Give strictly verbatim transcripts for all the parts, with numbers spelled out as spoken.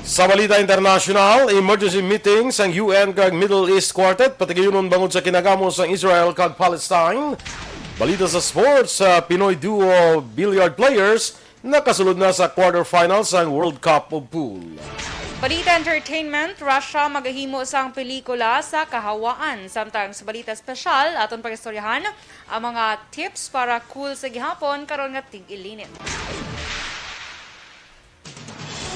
Sa balita internasyonal, emergency meeting sang U N kag Middle East Quartet, patigayunon bangod sa kinagamo sang Israel kag Palestine. Balita sa sports, sa Pinoy duo billiard players nakasulod na sa quarterfinals sang World Cup of Pool. Balita entertainment, Russia magahimo sang pelikula sa kahawaan. Samtang sa balita espesyal, aton pag-istoryahan ang mga tips para cool sa gihapon karon nga tig-ilinit.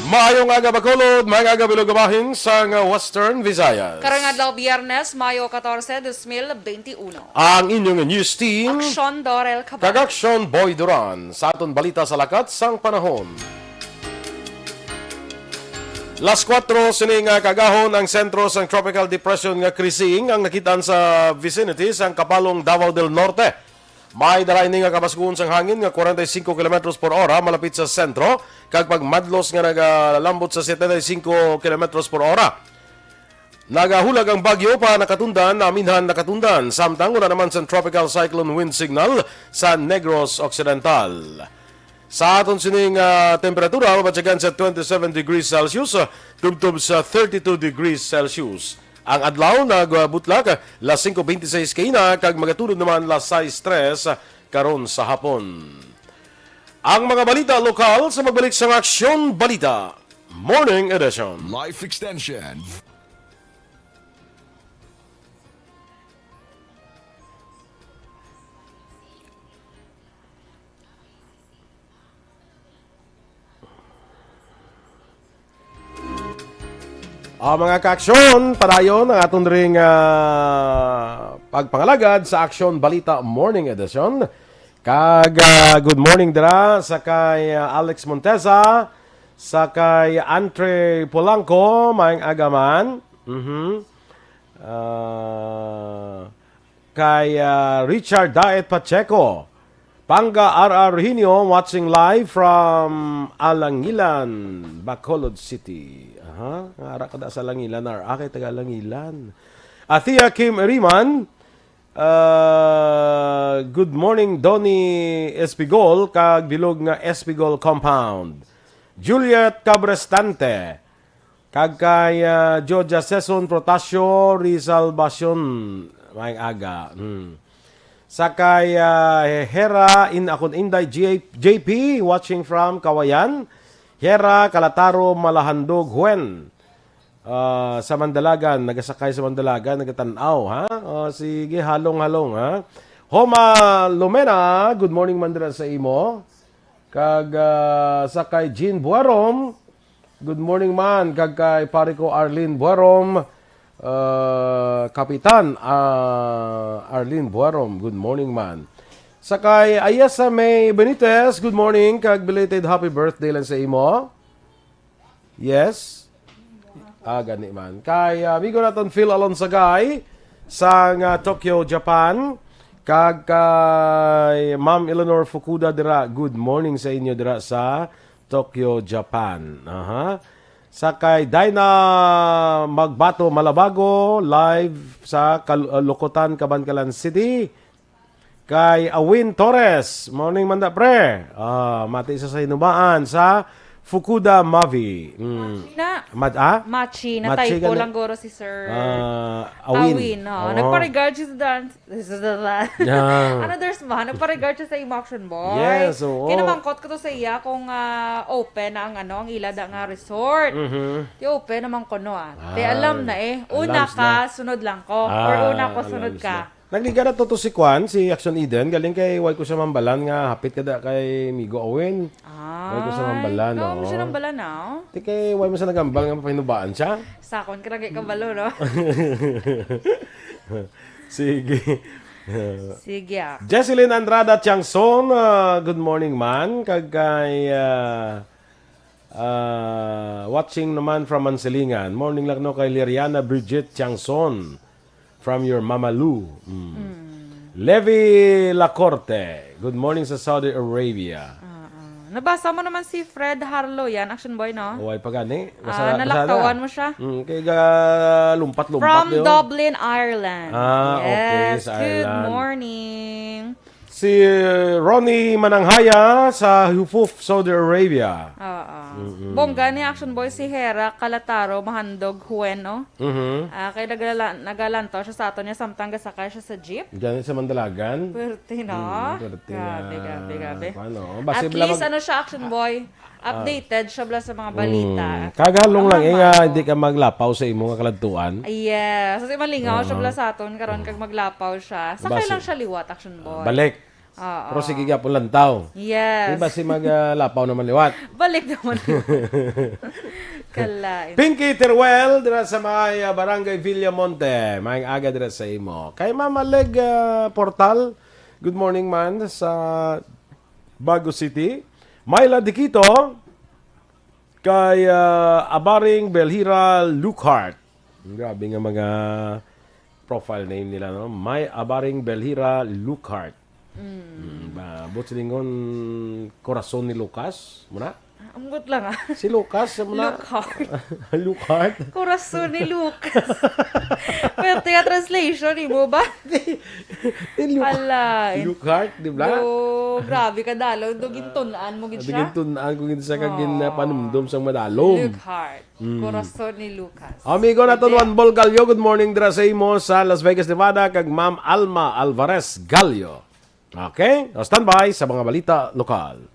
Maayong aga, Bacolod, maayong aga, bilog nga bahin sang Western Visayas. Karong adlaw, Biyernes, Mayo katorse, dos mil benti uno. Ang inyong news team, Aksyon Dorel Cabal. Kag Aksyon Boy Duran. Sa aton balita sa lakat sang panahon. Las kuwatro sini nga kaagahon ang sentro sang Tropical Depression nga Krising ang nakitaan sa vicinity sang Kapalong, Davao del Norte. May dala ini nga kabasgoon sang hangin nga forty-five kilometros por hora malapit sa sentro, kag pagmadlos nga nagalambot sa setenta y cinco kilometros por hora. Nagahulag ang bagyo pa nakatundan, naminhan nakatundan, samtang wala naman sang tropical cyclone wind signal sa Negros Occidental. Sa aton sining, ah, temperatura, mabatyagan sa twenty-seven degrees Celsius, ah, tubtob sa thirty-two degrees Celsius. Ang adlaw nagbutlak, las singko benti seis kaina, kag magatulod naman las sais tres karon sa hapon. Ang mga balita lokal sa pagbalik sang Aksyon Balita Morning Edition. Life Extension. Ah, mga kaaksyon, padayon ang aton ring, ah, pagpangalagad sa Aksyon Balita Morning Edition. Kag, ah, good morning dira sa kay, ah, Alex Montesa, sa kay Entre Polanco, maayong aga man. Mhm. Ah, kay, ah, Richard Daet Pacheco, Panga R R Regenio, watching live from Alangilan, Bacolod City. Aha, nga ara ka da sa Alangilan, R A kay taga Alangilan. Athea Kim Eriman, ah, good morning, Donny Espigol, kag bilog nga Espigol Compound. Juliet Cabrestante, kag kay, ah, Georgia Seson Protasio Rizalbacion, maayong aga. Hmm. Sa kay, ah, Hera in akon inday J-, J P, watching from Kawayan. Hera Kalataro Malahandog Huen. Ah, sa Mandalagan, nagasakay sa Mandalagan, nagatan-aw, ha? Oh, sige, halong-halong, ha? Homa Lumena, good morning man dira sa imo. Kag, ah, sa kay Jean Buarom, good morning man. Kag kay pare ko Arlene Buarom, ah, Kapitan, ah, Arlene Buarom, good morning man. Sa kay Ayesa May Benitez, good morning, kag belated happy birthday lang sa imo. Yes? Ah, gani man. Kay, ah, amigo naton Phil Alonsagay, sang, ah, Tokyo, Japan. Kag kay Ma'am Eleanor Fukuda dira, good morning sa inyo dira sa Tokyo, Japan. Aha. Sa kay Dinah Magbato Malabago, live sa Kal-, uh, Lukutan, Kabankalan City. Kay Awin Torres, morning man da, pre. Ah, mati sa sa Hinubaan sa Fukuda Mavi. Mm. Machi na. Mad-, ah? Machi, na Machi typo gani. Lang guro si Sir Ah, Awin. Awin, oh. Oo. Nagpa-regard siya sa dance. This is the Yeah. Ano, there's man, nagpa-regard siya sa imo, Aksyon Boy. Yes, oo. Kinamangkot ko to sa iya kung, ah, open na ang, ano, ang ila da nga resort. Mhm. Di open naman ko, no, ah. Di Ah, alam na eh. Una alams ka, na. Sunod lang ko. Or Ah, una ko, sunod alams ka. Na. Nagliga na to, to si Kwan, si Action Eden, galing kay way ko siya mambalan nga hapit kada kay Migo Owen. Way ko siya mambalan, Ay, no? Ikaw mo siya nambalan, no? Di kay way mo siya nagambal nga mapahinubaan siya. Sakon ka lagi kabalo, no? Sige. Sige, ah. Jesselyn Andrada Tiangson, ah, good morning man. Kag kay, ah, ah, watching naman from Mansilingan. Morning lang, no, kay Liriana Bridget Tiangson. From your Mama Lou. Mm. Mm. Levi Lacorte, good morning sa Saudi Arabia. Ah, ah. Nabasa mo naman si Fred Harlo yan, Action Boy, no? Way pa gani. Ah, basa, basa nalaktawan na. Mo siya? Mm, kay ga lumpat-lumpat From yun. Dublin, Ireland. Ah, okay, yes, sa good Ireland. Morning. Si Ronnie Mananghaya sa Hufuf, Saudi Arabia. Oo. Mm-mm. Bongga ni Action Boy si Hera Calataro Mahandog Jueno. Mhm. Ah, kay nagala-, nagalantaw siya sa aton niya samtang gasakay siya sa jeep. Gani sa Mandalagan? Pwerte na. Mm, pwerte Grabe, na. grabe, grabe. Ano, At basi bala least, mag- ano siya, Action Boy, Ah. updated siya bala sa mga balita. Mm. Kagalong Tama lang, eh, ba? nga hindi ka maglapaw sa imo nga kaladtuan. Yes. Kasi malingaw siya Oo. bala sa aton karon kag maglapaw siya. Sakay Basi- lang siya liwat, Action Boy. Balik. Oo. Pero sige gyapon lantaw. Yes. Di ba si mag, ah, lapaw naman liwat? Balik naman liwat. Kalain. Pinky Teruel, dira sa may, ah, Barangay Villamonte. Maayong aga dira sa imo. Kay Mama Leg, ah, Portal, good morning man sa Bago City. Myla Diquito, kay, ah, Abaring Belhira Lockhart. Grabe nga mga profile name nila, no? May Abaring Belhira Lockhart. Mm. Mm, ba, buot silingon, Corazon ni Lucas, muna? Ambot lang, ah. Si Lucas, muna? Lockhart. Lockhart? Corazon ni Lucas. Pero tiya translation, imo ba? Ni Luc-, Ala, eh. Lockhart, di ba? Do, grabe ka, dalaw. Do, gintunaan mo gid Ah, siya. gintunaan ko gid siya kag gin-, Aw. panumdum sang madalom. Lockhart. Mm. Corazon ni Lucas. Amigo naton, Hindi. Juan Bol Gallo, good morning dira sa imo sa Las Vegas, Nevada, kag Ma'am Alma Alvarez Gallo. Okay? O, standby sa mga balita lokal.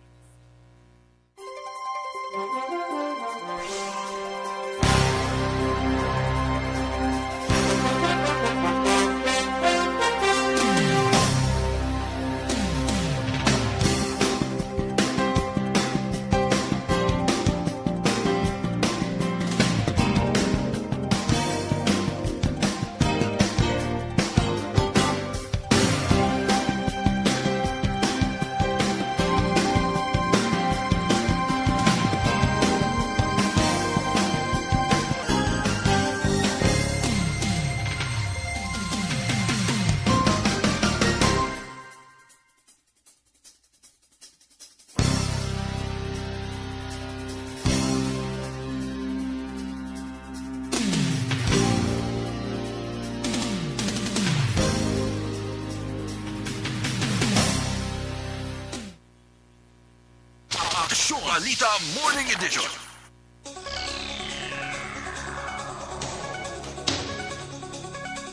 Aksyon Balita Morning Edition.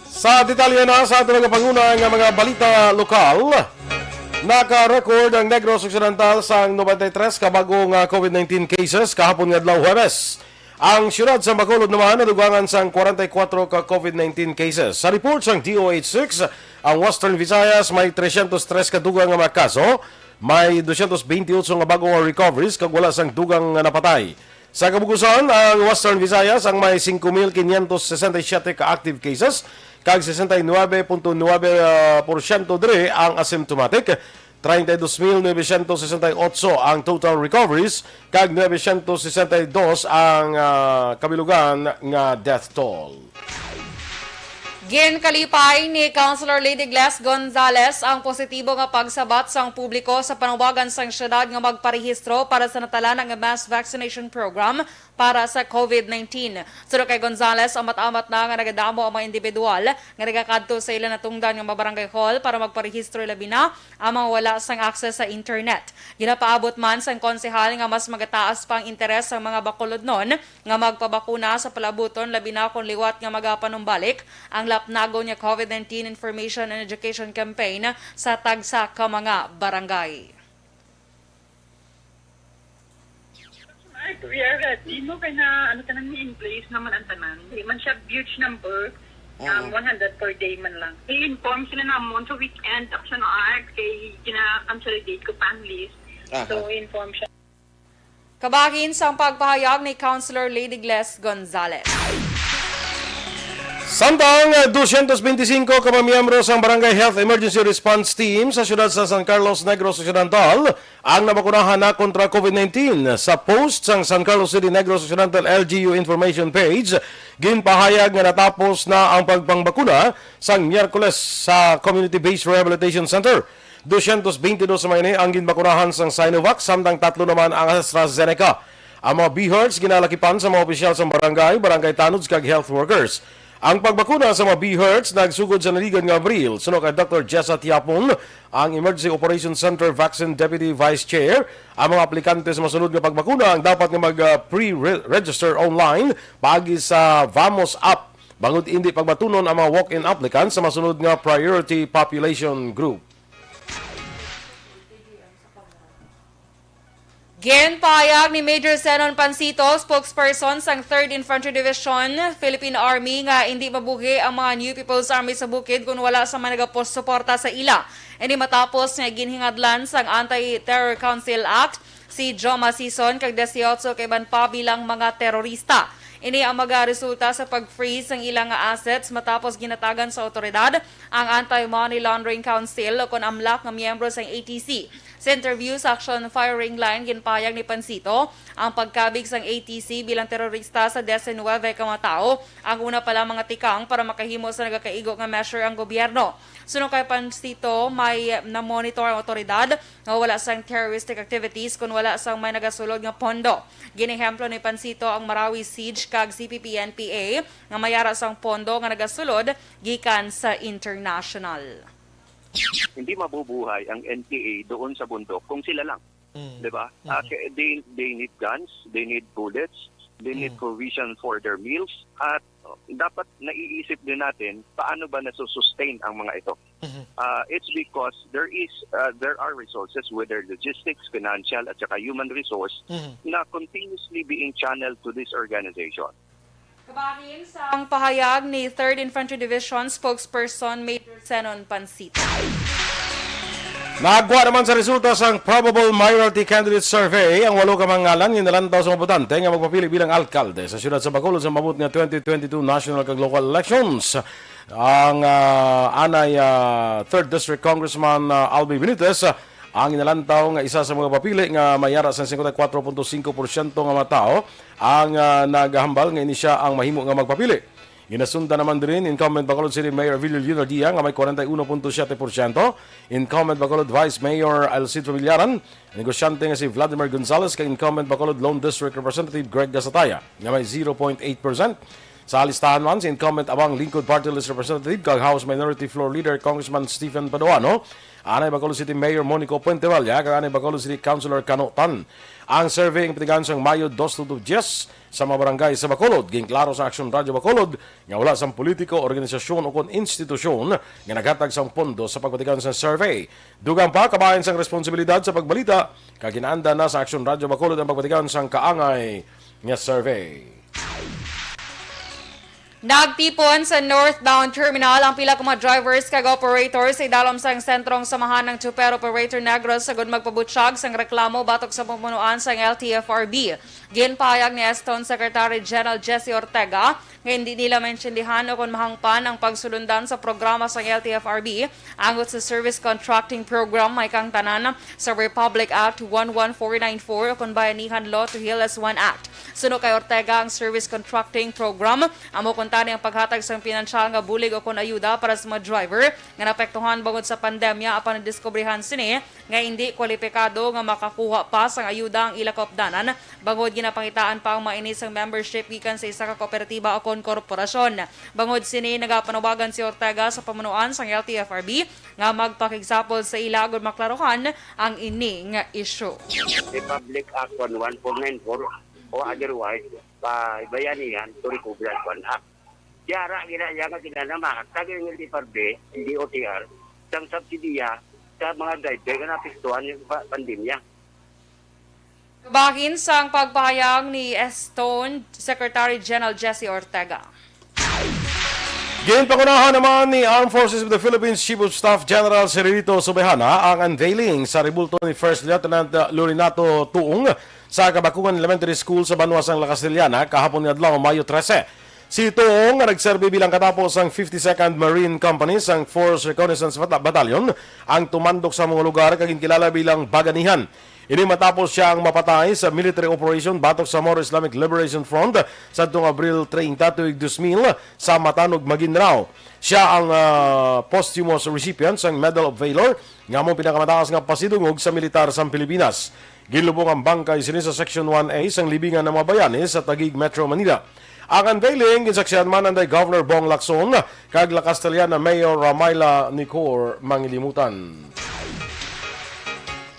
Sa detalye na sa aton nagapanguna nga mga balita lokal, naka-record ang Negros Occidental sang nobenta y tres ka bag-o nga COVID nineteen cases kahapon nga adlaw, Huwebes. Ang siyudad sa Bacolod naman nadugangan sang kwarenta y kuwatro ka COVID nineteen cases. Sa report sang D O H six, ang Western Visayas may trescientos tres ka dugang nga mga kaso, may doscientos bentiocho nga bag-o nga recoveries kag wala sang dugang nga napatay. Sa kabugusan, ang Western Visayas ang may singko mil quinientos sesenta y siete ka active cases kag sesenta y nuebe punto nuebe, ah, porsyento diri ang asymptomatic, treinta y dos mil novecientos sesenta y ocho ang total recoveries, kag novecientos sesenta y dos ang, ah, kabilugan nga death toll. Ginkalipay ni Councilor Lady Gles Gonzales ang positibo nga pagsabat sang publiko sa panawagan sang siyudad nga magparehistro para sa natalana nga mass vaccination program para sa COVID nineteen. Suno kay Gonzales, amat-amat na nga nagadamo ang mga individual nga nagakadto sa ila natungdan nga mga barangay hall para magparehistro, labi na ang mga wala sang access sa internet. Ginapaabot man sang konsehal nga mas magataas pa ang interes sang mga Bacolodnon nga magpabakuna sa palabuton, labi na kon liwat nga magapanumbalik ang lapnagon nga COVID nineteen Information and Education Campaign sa tagsa ka mga barangay. Art, we are ready, no? Kaya na, ano, tanan ni in place naman ang tanan. Di man siya huge number, um, Oo. one hundred per day man lang. I-inform sila namon sa weekend, Action Art, kay gina-consolidate ko pa ang list. Aha. So, inform siya. Kabahin sang pagpahayag ni Councilor Lady Gles Gonzales. Samtang, ah, doscientos veinticinco ka mga miyembro sang Barangay Health Emergency Response Team sa siyudad sa San Carlos, Negros Occidental, ang nabakunahan na kontra COVID nineteen. Sa post sang San Carlos City Negros Occidental L G U Information Page, ginpahayag nga natapos na ang pagpangbakuna sang Miyerkules sa Community-Based Rehabilitation Center. Doscientos veintidós sa mga ini ang ginbakunahan sang Sinovac, samtang tatlo naman ang AstraZeneca. Ang mga BHERTs ginalakipan sa mga opisyal sa barangay, barangay tanods kag health workers. Ang pagbakuna sa mga B hertz nagsugod sa naligan nga Abril. Suno kay Doctor Jessa Tiapon, ang Emergency Operations Center Vaccine Deputy Vice Chair, ang mga aplikante sa masunod nga pagbakuna ang dapat nga mag-pre-register online paagi sa Vamos app, bangod indi pagbatunon ang mga walk-in applicants sa masunod nga priority population group. Ginpahayag ni Major Zenon Pancito, spokesperson sang Third Infantry Division, Philippine Army, nga indi mabuhi ang mga New People's Army sa bukid kon wala sang may nagapos suporta sa ila. Ini matapos nga ginhingadlan sang Anti-Terror Council Act si Joma Sison kag dieciocho ka iban pa bilang mga terorista. Ini ang magaresulta sa pag-freeze sang ila nga assets matapos ginatagan sa awtoridad ang Anti-Money Laundering Council, ukon amlak, nga miyembro sang A T C. Sa interview sa Action Firing Line, ginpahayag ni Pancito ang pagkabig sang A T C bilang terorista sa diecinuebe ka mga tawo, ang una pa lang mga tikang para makahimo sa nagakaigo nga measure ang gobyerno. Suno kay Pancito, may na-monitor ang awtoridad nga wala sang terroristic activities kon wala sang may nagasulod nga pondo. Ginehemplo ni Pancito ang Marawi Siege kag C P P N P A nga may ara sang pondo nga nagasulod gikan sa international. Hindi mabubuhay ang N P A doon sa bundok kung sila lang, di ba? Ah, kaya they, they need guns, they need bullets, they need provision for their meals, at uh, dapat naiisip din natin paano ba nasusustain ang mga ito. Uh, it's because there is uh, there are resources, whether logistics, financial, at saka human resource, na continuously being channeled to this organization. Kabahin sang pahayag ni Third Infantry Division Spokesperson Major Zenon Pancito. Nagwa naman sa resulta sang Probable Mayoralty Candidate Survey ang walo ka mga ngalan nga nalantaw sa mga botante nga magpapili bilang alkalde sa siyudad sa Bacolod sa maabot nga twenty twenty-two national kag local elections. Ang ah, anay ah, Third District Congressman ah, Albi Benitez, ah, ang inalantaw nga isa sa mga papili nga may ara sang cincuenta y cuatro punto cinco por ciento nga mga tawo ang ah, nagahambal nga ini sia ang mahimo nga magpapili. Ginasundan naman diri ni incumbent Bacolod City Mayor Vilio Leonardia nga may kwarenta y uno punto siyete por siyento, incumbent Bacolod Vice Mayor Alcid Familiaran, negosyante nga si Vladimir Gonzales, kag incumbent Bacolod Lone District Representative Greg Gasataya nga may zero point eight percent. Sa listahan man, si incumbent Abang Lingkod Party List Representative kag House Minority Floor Leader Congressman Stephen Paduano, anay Bacolod City Mayor Monico Puentevalla, kag anay Bacolod City Councilor Kano Tan. Ang survey ang pinatigayon sang Mayo dos tulo diyes sa mga barangay sa Bacolod. Ginklaro sa Aksyon Radyo Bacolod nga wala sang politiko, organisasyon, o kon institusyon nga naghatag sang pondo sa pagpatigayon sang survey. Dugang pa, kabahin sang responsibilidad sa pagbalita, kag ginaanda na sa Aksyon Radyo Bacolod ang pagpatigayon sang kaangay nga survey. Nagtipon sa northbound terminal ang pila ka mga drivers kag operators sa idalom sang Sentrong Samahan ng Chopper Operator Negros agud magpabutyag sang reklamo batok sa pamunuan sang L T F R B. Ginpahayag ni Eston Secretary General Jesse Ortega nga hindi nila maintindihan o kon mahangpan ang pagsulundan sa programa sang L T F R B angot sa service contracting program may kang tanan sa Republic Act one one four nine four o kon Bayanihan Law to Heal as One Act. Suno kay Ortega, ang service contracting program amo kuntani ang paghatag sang pinansyal nga bulig o kon ayuda para sa mga driver nga naapektuhan bangod sa pandemya, apan nadiskubrihan sini nga indi kwalipikado nga makakuha pa sang ayuda ang ila kaupdanan, bangod ginapangitaan pa ang mga ini sang membership gikan sa isa ka kooperatiba o kon korporasyon. Bangod sini, nagapanawagan si Ortega sa pamunuan sang L T F R B nga magpakigsapol sa ila agud maklaruhan ang ini nga isyu. Republic Act one one four nine four o otherwise pa Bayanihan to Recovery as One Act. Yara gina iya nga ginanamahan sa L T F R B, D O T R, sang subsidiya sa mga driver nga naapektuhan sa pandemya. Kabahin sang pagpahayag ni Eston Secretary General Jesse Ortega. Ginpangunahan naman ni Armed Forces of the Philippines Chief of Staff General Cirilito Sobejana ang unveiling sa rebulto ni First Lieutenant Lorinato Tuong sa Kabakungan Elementary School sa banwa sang La Castellana kahapon nga adlaw, Mayo trese. Si Tuong, nga nagserbi bilang katapo sang fifty-second Marine Company sang Force Reconnaissance Bata- Battalion, ang tumandok sa mga lugar kag ginkilala bilang Baganihan. Ini matapos sia ang mapatay sa military operation batok sa Moro Islamic Liberation Front sadtong Abril treinta, tuig dos mil, sa Matanog, Maguindanao. Sia ang ah, posthumous recipient sang Medal of Valor nga amo ang pinakamataas nga pasidungog sa militar sang Pilipinas. Ginlubong ang bangkay sini sa Section one A sang libingan ng mga bayani sa Taguig, Metro Manila. Ang unveiling ginsaksihan man anday Governor Bong Lacson kag La Castellana Mayor Ramaila Nicor Mangilimutan.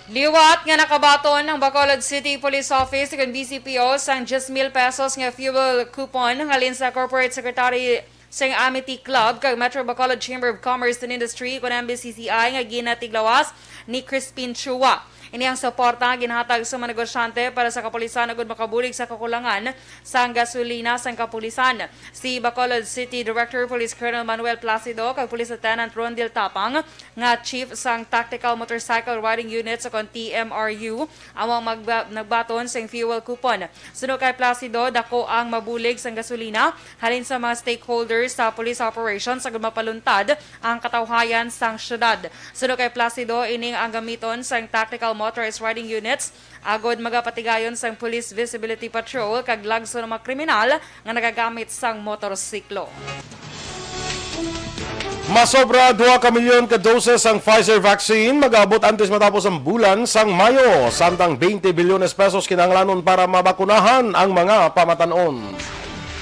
Liwat nga nakabaton ang Bacolod City Police Office kag B C P O sang diyes mil pesos nga fuel coupon halin sa Corporate Secretary sang Amity Club kag Metro Bacolod Chamber of Commerce and Industry, kun M B C C I, nga ginatiglawas ni Crispin Chua. Ini ang suporta nga ginhatag sa mga negosyante para sa kapulisan agud makabulig sa kakulangan sang gasolina sang kapulisan. Si Bacolod City Director Police Colonel Manuel Placido kag Police Lieutenant Rondel Tapang, nga chief sang Tactical Motorcycle Riding Unit sa kon T M R U, amo ang magba-, nagbaton sing fuel coupon. Suno kay Placido, dako ang mabulig sang gasolina halin sa mga stakeholders sa police operations agud mapaluntad ang katawhayan sang syudad. Suno kay Placido, ining ang gamiton sang Tactical Motorized Riding Units agud magapatigayon sang Police Visibility Patrol kag lagson ang mga kriminal nga nagagamit sang motorsiklo. Masobra duha ka milyon ka doses ang Pfizer vaccine mag-abot antes matapos ang bulan sang Mayo, samtang twenty bilyones pesos kinahanglanon para mabakunahan ang mga pamatan-on.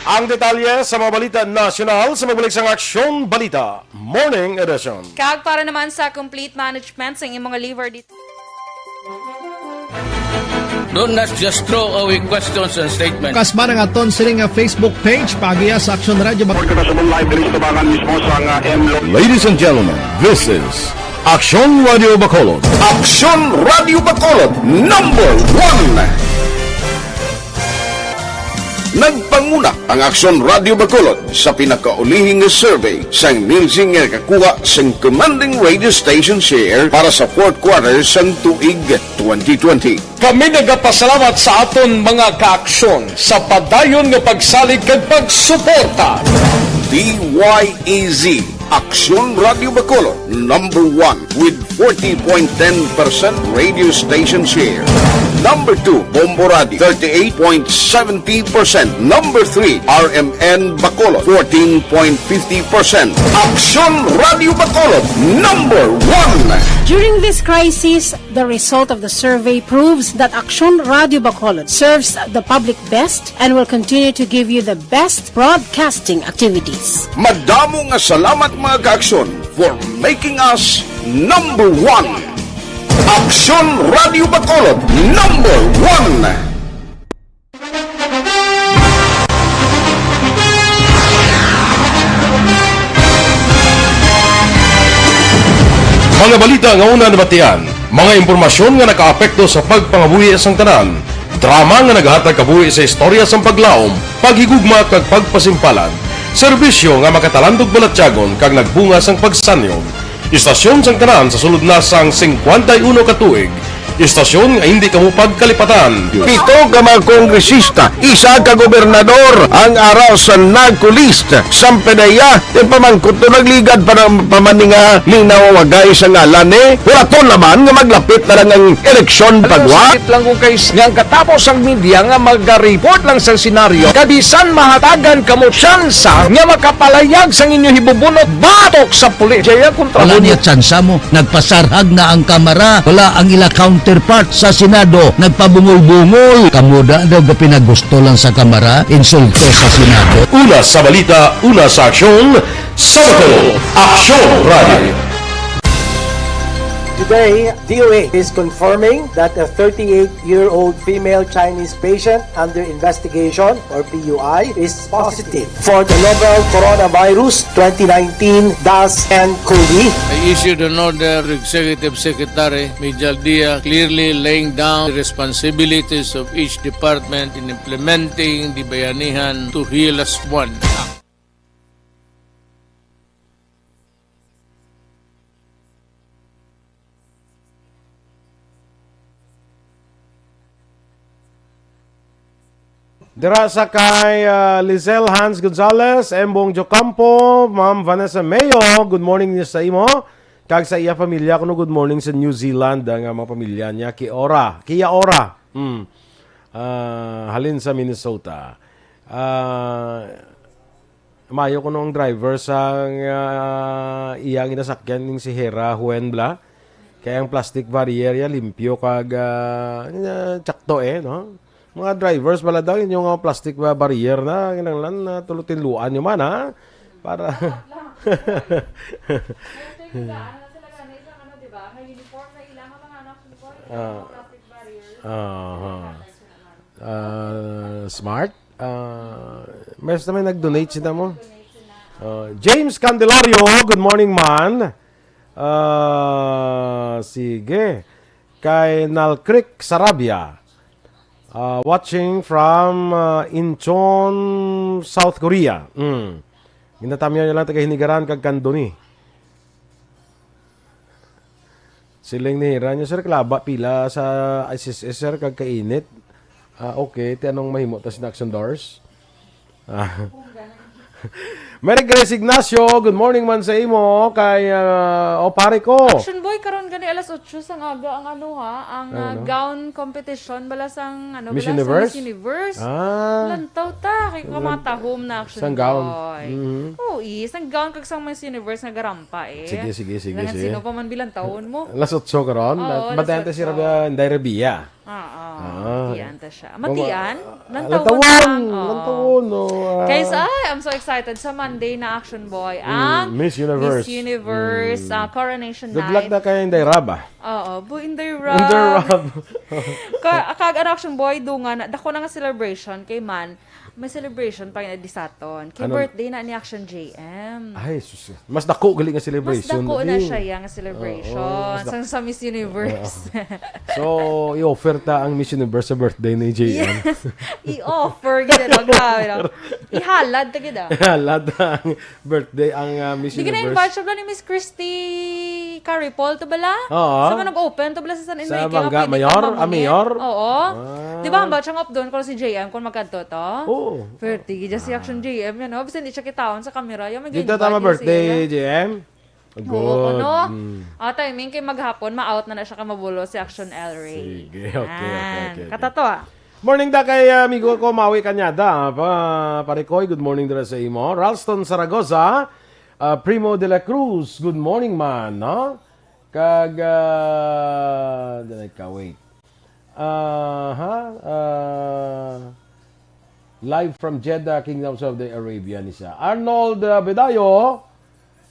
Ang detalye sa mga balita nasyonal sa magbalik sang Aksyon Balita Morning Edition. Kag para naman sa complete management sang imong liver di- Do not just throw away questions and statements. Kasma nga aton sini nga Facebook page, paagiha sa Aksyon Radio Bacolod. Report ko na sa live diri sa Tubangan mismo sa nga M Lo. Ladies and gentlemen, this is Aksyon Radio Bacolod. Aksyon Radio Bacolod, number one. Nagpanguna ang Aksyon Radio Bacolod sa pinakaulihi nga survey sang Nielsen nga nakakuha sang commanding radio station share para sa fourth quarter sang tuig twenty twenty. Kami nagapasalamat sa aton mga kaaksyon sa padayon nga pagsalig kag pagsuporta. D Y E Z, Aksyon Radio Bacolod, number one with forty point ten percent radio station share. Number two, Bombo Radio, thirty-eight point seventy percent. Number three, R M N Bacolod, fourteen point fifty percent. Aksyon Radio Bacolod, number one. During this crisis, the result of the survey proves that Aksyon Radio Bacolod serves the public best and will continue to give you the best broadcasting activities. Madamo nga salamat, mga kaaksyon, for making us number one. Aksyon Radio Bacolod, number one. Mga balita nga una nabatian, mga impormasyon nga nakaapekto sa pagpangabuhi sang tanan, drama nga nagahatag kabuhi sa istorya sang paglaom, paghigugma kag pagpasimpalan, serbisyo nga makatalandog balatyagon kag nagbunga sang pagsanyog. Istasyon sang tanan sa sulod na sang singkwenta y uno ka tuig, istasyon nga hindi kamo pagkalipatan. Pito ka mga kongresista, isa ka gobernador ang ara sa NAGCO list. Sang P D E A, ipamangkot to, nagligad pa ng pamaninga, linaw wagay sa ngalan ni. Hulaton naman nga maglapit na lang ang eleksyon pagwa. Sakit lang kung kay nga ang katapos ang media nga maga-report lang sa senaryo, kabisan mahatagan kamo tsansa nga makapalayag sang inyo hibubunot batok sa pulis. Jaya kontra. Wala niya tsansa mo. Nagpasarhag na ang Kamara. Wala ang ila counterpart sa Senado. Nagpabungol-bungol. Kamo da daw gapinagusto lang sa Kamara, insulto sa Senado. Una sa balita, una sa aksyon, sa Bacolod, Aksyon Radio. Today, D O A is confirming that a thirty-eight-year-old female Chinese patient under investigation, or P U I, is positive for the novel coronavirus twenty nineteen dash N COVID. I issued an order to Executive Secretary Mijal Dia, clearly laying down the responsibilities of each department in implementing the Bayanihan to Heal Us One Act. Dira sa kay, ah, Lizelle Hans Gonzalez, Embong Jocampo, Ma'am Vanessa Mayo, good morning niya sa imo. Kag sa iya pamilya, kuno good morning sa New Zealand, ah, nga mga pamilya niya, Kia ora, Kia ora. Hmm. Ah, halin sa Minnesota. Ah, Mayo kuno ang driver sa, ah, iyang ginasakyan ning si Hera Huen bla. Kay ang plastic barrier ya limpyo kag, ah, ah, tsakto, eh, no? Mga drivers pala daw, yung mga plastic ba barrier na, kinahanglan na tulutinluan nyo man, ha? Para Ano sila gani, isang ano, di ba? May uniform na ilang mga anak, uniform, Ah. Plastic barrier. Aha. Ah, smart. Ah, may, may nag-donate sila mo. Ah, James Candelario, good morning, man. Ah, sige. Kay Nalcrick Sarabia. Ah, watching from, ah, Incheon, South Korea. Mm. Ginatamyaw niya lang taga Hinigaran kag Candoni. Siling ni Hira niya, "Sir, kalaba pila sa I C S S, sir, kag kainit." Ah, okay. Ti anong mahimo ta sa Action Doors? Ah. Merry Grace Ignacio, good morning man sa imo kay, ah, o pare ko. Action Boy, karon gani alas otso sang aga ang ano ha, ang, Ano, ah, no? gown competition bala sang ano, Miss bala sang Universe? Miss Universe. Ah. Lantaw ta kay ko Lan-, matahom na Action sang gown. Boy. Mhm. Oo, eh, sang gown kag sang Miss Universe nga garampa eh. Sige, sige, sige, Kailangan sige. Sino pa man bilantawon mo? Alas otso karon. Oo, Bantayan alas ta si otso. Rabia, Inday Rabia. Oo, Ah. matian ta siya. Kung Matian? ma-, ah, Lantawon lantawon, lang. Oo. lantawon, no, ah. Guys, ay, I'm so excited sa Monday na Action Boy. Mm, Ang Miss Universe. Miss Universe, Mm. ah, Coronation Good luck Night. na kay Inday Rab, ah. Oo, bu-, Inday Rab. Inday Rab. Ka-, kag ang Action Boy, dungan na, dako na nga celebration kay man, may celebration pa nga di sa aton. Kay Ano? birthday na ni Action J M. Ay, sus. Mas dako gali nga Mas celebration, dako na abi. siya, ya, nga celebration. Oo, mas dak- Sang sa Miss Universe. Oo. So, i-offer ta ang Miss Universe sa birthday ni J M. Yes. I-offer, gid, no? Grabe, no? Ihalad ta, gid, ah. Ihalad ang birthday ang, ah, Miss Di ka Universe. na-invite siya bala ni Miss Christy Caripol to bala? Oo. Sa man nag-open to bala sa San Sa Enrique, nga Bangga pwede Mayor? ka Ah, mamunit. Mayor? Oo. Ah. Di ba, ang batch ang updoon ko si J M kung magkadto to? Oo. Pwerte, gid si Action J M yan, no? Basta hindi siya kitaon sa camera. Yung may Dito ga-invite tama niya birthday, siya. J M? Oo, Good. ano? Mm. Ah, timing kay maghapon, ma-out na na siya ka mabulo si Action El Rey. Sige, okay, okay, Yan. okay, okay. Katato, ah. Morning da kay, ah, amigo ko, Maui Cañada, ah, pa, pare Koy, good morning dira sa imo. Ralston Zaragoza, ah, Primo de la Cruz, good morning, man, no? Kag, ah, dali ka, wait. Aha, ah, live from Jeddah, Kingdom of Saudi Arabia, ni siya. Arnold, ah, Bedayo,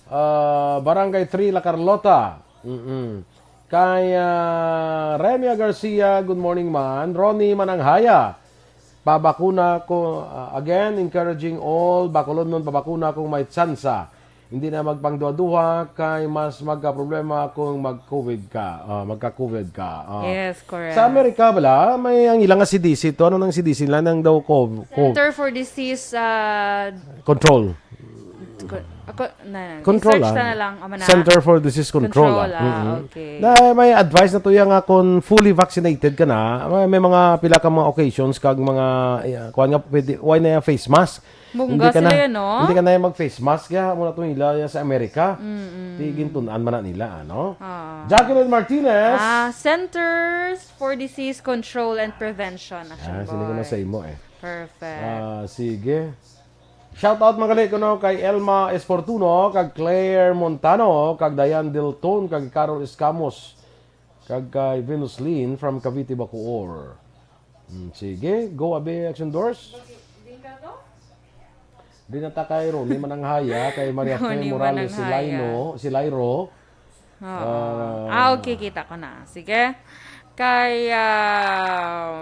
ah, Barangay three, La Carlota. Mm-mm. Kay, ah, Remia Garcia, good morning, man. Ronnie Mananghaya, pabakuna ko, ah, again, encouraging all Bacolodnon, pabakuna kung may tsansa. Hindi na magpangduha-duha kay mas magkaproblema kung mag-covid ka, ah, magka-covid ka. Ah. Yes, correct. Sa Amerika bala, may ang ilang nga C D C to. Ano nang C D C? Lang nang daw co-, co-, Center for Disease, ah, Control. Con-, ako, na, Control, i-search ah. ta na lang, ama na. Center for Disease Control, Control, ah. ah, Mm-mm. okay. Na may advice na to yan nga kung fully vaccinated ka na, may, may mga pila ka mga occasions kag mga, eh, kuwan nga, pwede, why na yung face mask? Bungga Hindi ka sila na, yan, no? hindi ka na yung mag-face mask, kaya muna itong ila yan sa Amerika. Mm-mm. Tigintun-an man na nila, ano? Ah. Jacqueline Martinez. Ah, Centers for Disease Control and Prevention, Action Ah, sino ko na Boy. sa imo eh. Perfect. Ah, sige. Shout out mga gali ko, no, kay Elma Esportuno, kag Claire Montano, kag Diane Dilton, kag Carol Escamos, kag kay Venus Lynn from Cavite, Bacoor. Hmm, sige, go, abi, Action Doors. Di na ta kay Ronnie Mananghaya, kay Maria Fe Ronnie Morales, si Mananghaya. Laino, si Lairo. Oo. Ah. Ah, okay, kita ko na. Sige. Kay, ah,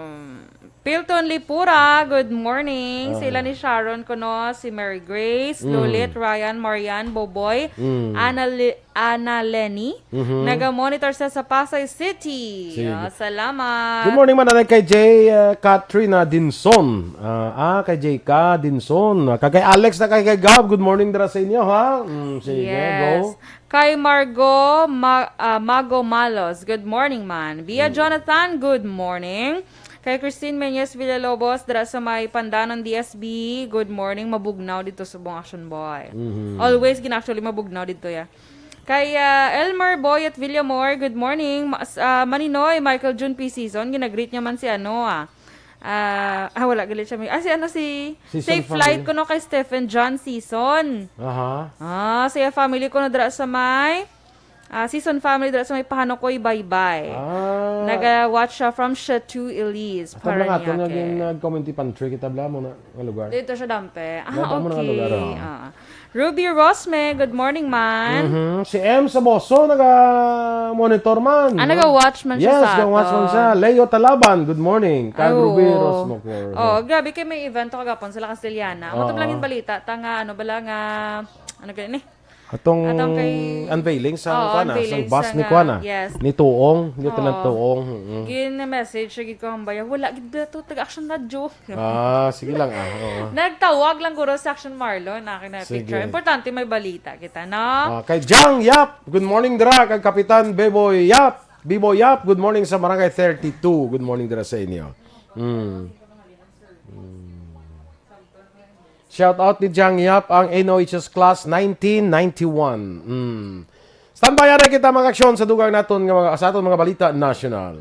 Pilton Lipura, good morning. Ah. Sila ni Sharon kuno, si Mary Grace, Mm. Lulit, Ryan, Marian, Boboy, Mm. Ana Le-, Ana Lenny. Mhm. Naga-monitor sa, sa Pasay City. Sige. Ah, salamat. Good morning man, anay kay J, ah, Katrina Dinson. Ah, ah, kay J K Dinson. Ah, kay, kay Alex na kay, kay Gab. Good morning dira sa inyo, ha? Mm, sige, Yes. go. Kay Margo Ma-, ah, Mago Malos, good morning, man. Via Mm. Jonathan, good morning. Kay Christine Menyes Villalobos, dira sa may Pandanon D S B, good morning. Mabugnaw dito, subong, Action Boy. Mhm. Always, gina-, actually, mabugnaw dito, ya. Kay, ah, Elmer Boyet Villamor, good morning. Ma-, s-, ah, Maninoy, Michael June P. Season, ginagreet niya man si ano, ah. Ah, ah, wala, galit siya. May, ah, si ano, si Season Safe family. Flight ko, no, kay Stephen John Season. Aha. Ah, sa iya family ko, no, dira sa may, Ah, Season family dira sa may Pahanukoy, Baybay. Ah. Naga-watch siya from Chateau Elise, Ato mga ato nga Parañaque. Gin-, nag-comment ti pantry kita bala mo na nga lugar. Dito siya, Dampe. Ah, Nata mo na nga okay. Lugar, oh. Ah. Ruby Rosme, good morning, man. Mhm. Si M Saboso, naga-monitor man, Ah, no? Naga-watch man siya Yes, sa naga-watch man aton. Siya. Leo Talaban, good morning. Kag Ay, Ruby oo. Rosmo, Cor. Oh, grabe kay may event to kagapon sila Castellana. Amo to Oo. Lang yung balita, ta nga, ano, bala nga, ano gani? Atong Atong kay unveiling sa Oo, kuan, ah, unveiling sang bus sa ni nga, kuan, ah. Yes. Ni Tuong, ni Oo. Tuong, mm. Gin-message siya gid ko ang bayan. Wala gid to taga Action Radio. Ah, sige lang, ah, oo. Nagtawag lang guro si Action Marlon, akin na Sige. Picture. Importante may balita kita, no? Ah, kay Jang Yap, good morning dira, kag Kapitan Beboy Yap. Bibo Yap, good morning sa Barangay thirty-two. Good morning dira sa inyo. Mm. Mm. Shout out ni Jang Yap ang N O H S class nineteen ninety-one. Mm. Standby na kita mga aksyon sa dugang naton nga mga, sa aton mga balita nasyonal.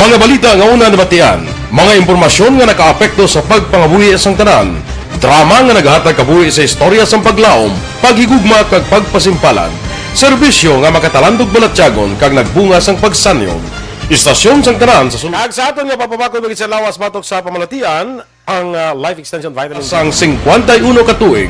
Mga balita nga una nabatian, mga impormasyon nga nakaapekto sa pagpangabuhi sang tanan, drama nga nagahatag kabuhi sa istorya sang paglaom, paghigugma kag pagpasimpalan, serbisyo nga makatalandog balatyagon kag nagbunga sang pagsanyog. Istasyon sang tanan sa sunod. Kag sa aton nga pagpabakod, sa lawas batok sa pamalatian, ang, ah, Life Extension Vitamins. Sang singkwenta y uno ka tuig,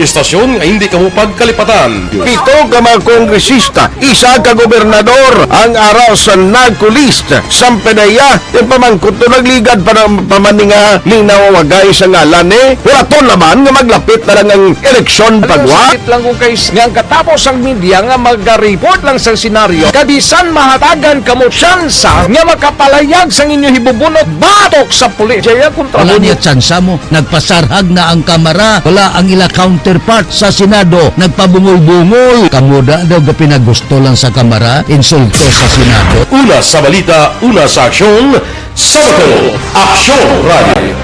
istasyon nga hindi kamo pagkalipatan. Pito ka mga kongresista, isa ka gobernador ang ara sa NARCO list. Sampanaya, yung pamangkot to nagligad pa ng pamaninga ni nawawagay sa ngalan ni Huraton naman nga maglapit na lang ang eleksyon pagwa. Sakit lang kung kay nga ang katapos ang media nga mag-report lang sa senaryo, kabisan mahatagan kamo tsansa nga makapalayag sang inyo hibubunot batok sa pulis. Jaya kontra Wala mo. Niya tsansa mo. Nagpasarhag na ang Kamara. Wala ang ila counterpart sa Senado. Nagpabungol-bungol. Kamo da daw gapinagusto lang sa Kamara. Insulto sa Senado. Una sa balita, una sa aksyon, sa Aksyon Radio.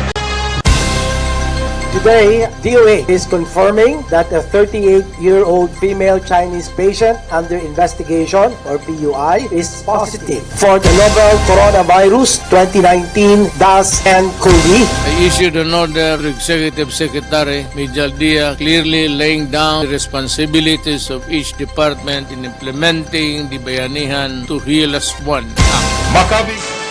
Today, D O A is confirming that a thirty-eight-year-old female Chinese patient under investigation, or P U I, is positive for the novel coronavirus twenty nineteen dash N cov. I issued an order to Executive Secretary Mijal Dia, clearly laying down the responsibilities of each department in implementing the Bayanihan to Heal Us One Act. Makabi-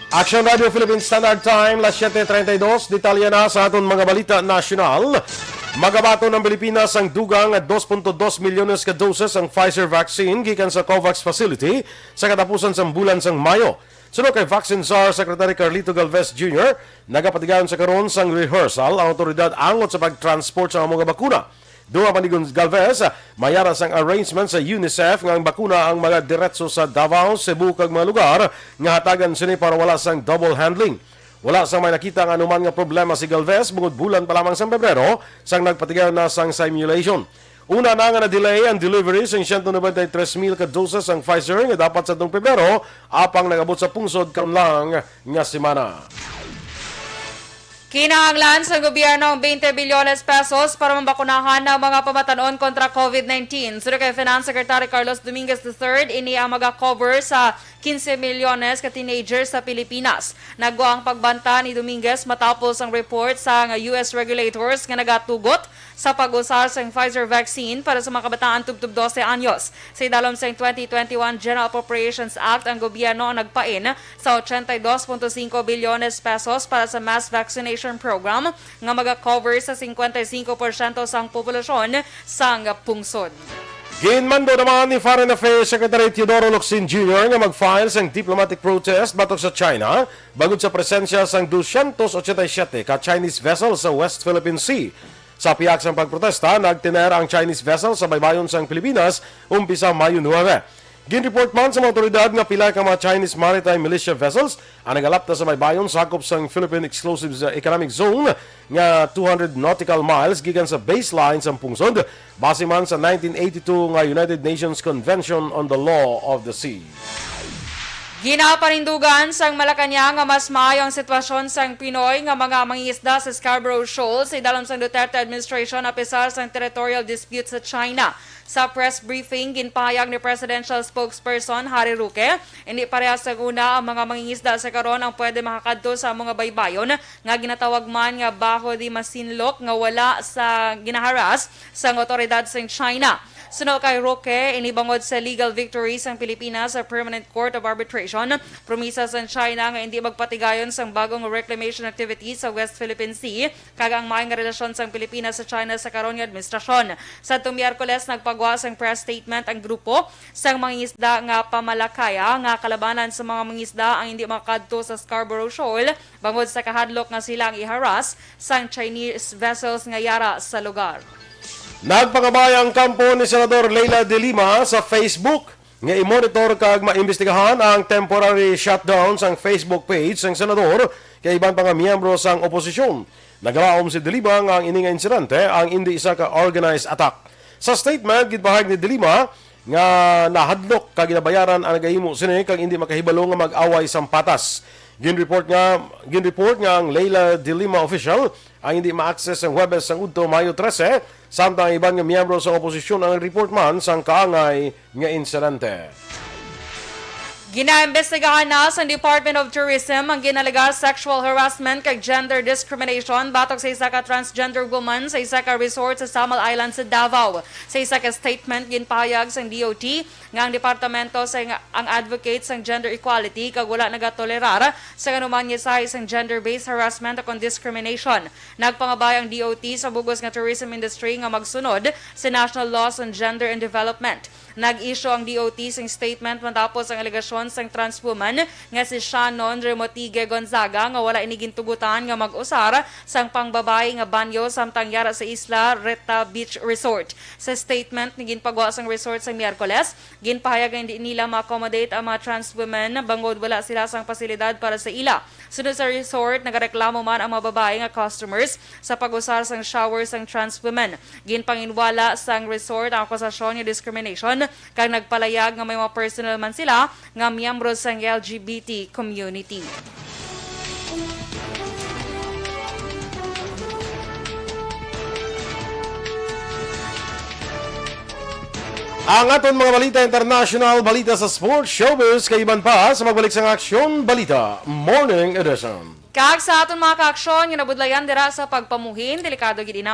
Action Radio Philippine Standard Time, las siete treinta y dos. Detalye na sa aton mga balita nasyonal. Magabaton ang Pilipinas ang dugang nga dos punto dos milyones ka doses ang Pfizer vaccine gikan sa COVAX facility sa katapusan sang bulan sang Mayo. Suno kay Vaccine Czar Secretary Carlito Galvez Junior, nagapatigayon sa karon sang rehearsal ang awtoridad angot sa pag-transport sa amo nga bakuna. Dugang pa ni Gonzalez, may ara sang arrangement sa UNICEF nga ang bakuna ang magadiretso sa Davao, Cebu, kag mga lugar nga hatagan sini para wala sang double handling. Wala sang may nakita nga anuman nga problema si Galvez bungod bulan pa lamang sang Pebrero sang nagpatigayon na sang simulation. Una na nga na-delay ang delivery sang siyento noventa y tres mil ka doses sang Pfizer nga dapat sa atong Pebrero, apang nag-abot sa pungsod karon lang nga semana. Kinahanglan sa gobyerno ang twenty bilyones pesos para mabakunahan ang mga pamatan-on kontra COVID nineteen. Suno kay Finance Secretary Carlos Dominguez the third, ini ang maga-cover sa quince milyones ka teenagers sa Pilipinas. Nagwa ang pagbanta ni Dominguez matapos ang report sa nga U S regulators nga nagatugot sa pag-usar sang Pfizer vaccine para sa mga kabataan tubtob dose anyos. Sa idalom sang twenty twenty-one General Appropriations Act, ang gobyerno ang nagpain sa ochenta y dos punto singko bilyones pesos para sa mass vaccination program nga maga-cover sa singkwenta y singko porsyento sang populasyon sang pungsod. Ginmando naman ni Foreign Affairs Secretary Teodoro Locsin Junior nga mag-file sang diplomatic protest batok sa China bangod sa presensya sang dosyentos ochenta y siyete ka Chinese vessels sa West Philippine Sea. Sa pihak sang pagprotesta, nagtener ang Chinese vessel sa baybayon sang Pilipinas umpisa Mayo nuebe. Ginreport man sa mga awtoridad nga pila ka mga Chinese maritime militia vessels ang nagalapta sa baybayon sakop sang Philippine Exclusive Economic Zone nga two hundred nautical miles gikan sa baseline sang pungsod, base man sa nineteen eighty-two nga United Nations Convention on the Law of the Sea. Ginapanindugan sang Malacañang nga mas maayo ang sitwasyon sang Pinoy nga mga mangingisda sa Scarborough Shoal sa idalom sang Duterte administration, apisar sang territorial dispute sa China. Sa press briefing, ginpahayag ni Presidential Spokesperson Harry Roque, hindi parehas sang una ang mga mangingisda sa karon ang pwede makakadto sa mga baybayon nga ginatawag man nga Bajo de Masinloc nga wala sa ginaharas sang awtoridad sang China. Suno kay Roque, ini bangod sa legal victory sang Pilipinas sa Permanent Court of Arbitration, promisa sang China nga indi magpatigayon sang bagong reclamation activity sa West Philippine Sea, kag ang maayo nga relasyon sang Pilipinas sa China sa karon nga administrasyon. Sa Miyerkules, nagpagwa sang press statement ang grupo sang mangingisda nga Pamalakaya nga kalabanan sa mga mangingisda ang hindi makadto sa Scarborough Shoal bangod sa kahadlok nga sila ang iharas sang Chinese vessels nga yara sa lugar. Nagpangabay ang kampo ni Senador Leila de Lima sa Facebook nga i-monitor kag maimbestigahan ang temporary shutdown sang Facebook page sang senador kag iban pa nga miyembro sang oposisyon. Nagalaom si de Lima nga ang ini nga insidente ang indi isa ka organized attack. Sa statement, ginpahayag ni de Lima nga nahadlok kag ginabayaran ang nagahimo sini kag indi makahibalo nga mag-away sang patas. Ginreport nga ginreport nga ang Leila de Lima official ang hindi ma-access sang Huwebes sang udto, Mayo trese, samtang ang iban nga miyembro sang oposisyon ang nag-report man sang kaangay nga insidente. Ginaimbestigahan na sa Department of Tourism ang ginalega sexual harassment kag gender discrimination batok sa isa ka transgender woman sa isa ka resort sa Samal Island sa Davao. Sa isa ka statement, ginpahayag sang D O T nga ang departamento sa ang advocate sang gender equality kag wala nagatolerar sa anuman nga sahi sang gender-based harassment o kon discrimination. Nagpangabay ang D O T sa bug-os nga tourism industry nga magsunod sa national laws on gender and development. Nag-issue ang D O T sing statement matapos ang alegasyon sang trans woman nga si Shannon Remotigue Gonzaga nga wala ini gintugutan nga mag-usar sang pangbabayi nga banyo samtang yara sa isla Reta Beach Resort. Sa statement nga ginpagwa sang resort sa Miyerkules, ginpahayag nga hindi nila ma-accommodate ang mga trans women bangod wala sila sang pasilidad para sa ila. Sunod sa resort, nagareklamo man ang mga babayi nga customers sa pag-usar sang shower sang trans women. Ginpanginwala sang resort ang akusasyon nga discrimination kag nagpalayag nga may mga personal man sila nga miyembro sang L G B T community. Ang aton mga balita international, balita sa sports, showbiz, kag iban pa sa magbalik sang Aksyon Balita Morning Edition. Kag sa aton mga kaaksyon nga nabudlayan dira sa pagpamuhin, delikado gid ina.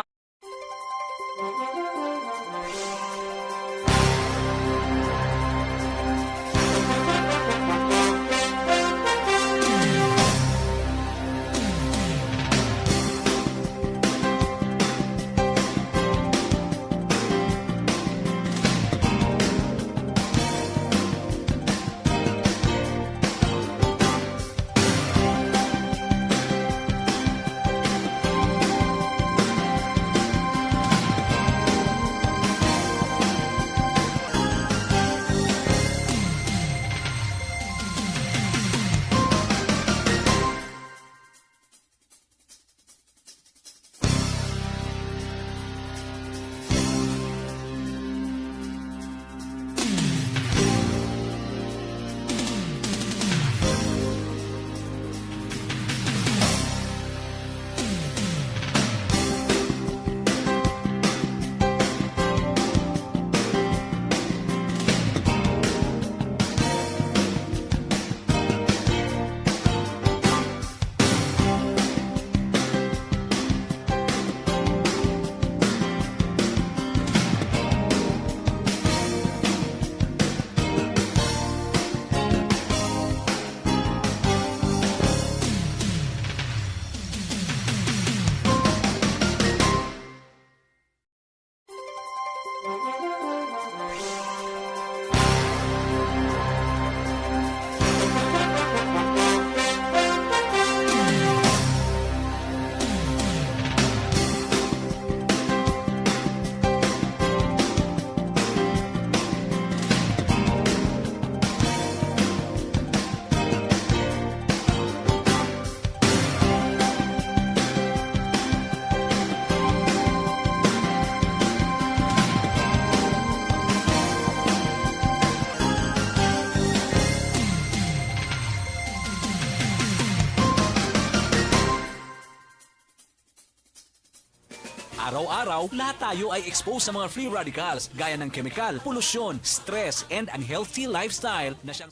Araw-araw, lahat tayo ay exposed sa mga free radicals gaya ng kemikal, polusyon, stress, and unhealthy lifestyle na siyang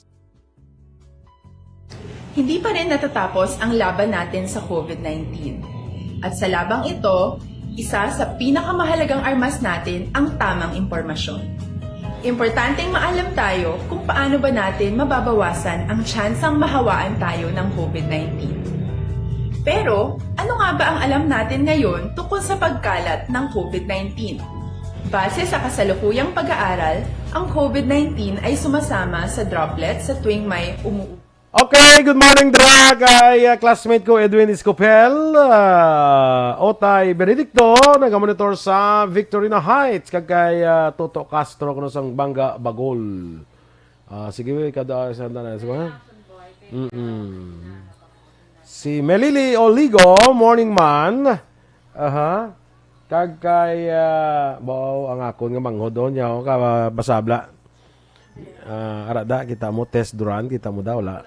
Hindi pa rin natatapos ang laban natin sa COVID nineteen. At sa labang ito, isa sa pinakamahalagang armas natin ang tamang impormasyon. Importanteng maalam tayo kung paano ba natin mababawasan ang tsansang mahawaan tayo ng COVID nineteen. Pero, ano nga ba ang alam natin ngayon tungkol sa pagkalat ng COVID nineteen? Base sa kasalukuyang pag-aaral, ang COVID nineteen ay sumasama sa droplet sa tuwing may umuubo. Okay, good morning, dra kay ah, classmate ko Edwin Escopel, ah, Otay Benedicto, nagamonitor sa Victorina Heights, kag kay ah, Toto Castro kuno sang Banga Bagol. Ah, sige, kada sa tanan sa mga. Mm-mm. Si Melili Oligo, morning man. Aha. Kag kay ah, baw ang akon nga manghod on niya ka basabla. Ah, ara da kita mo test duran kita mo da wala.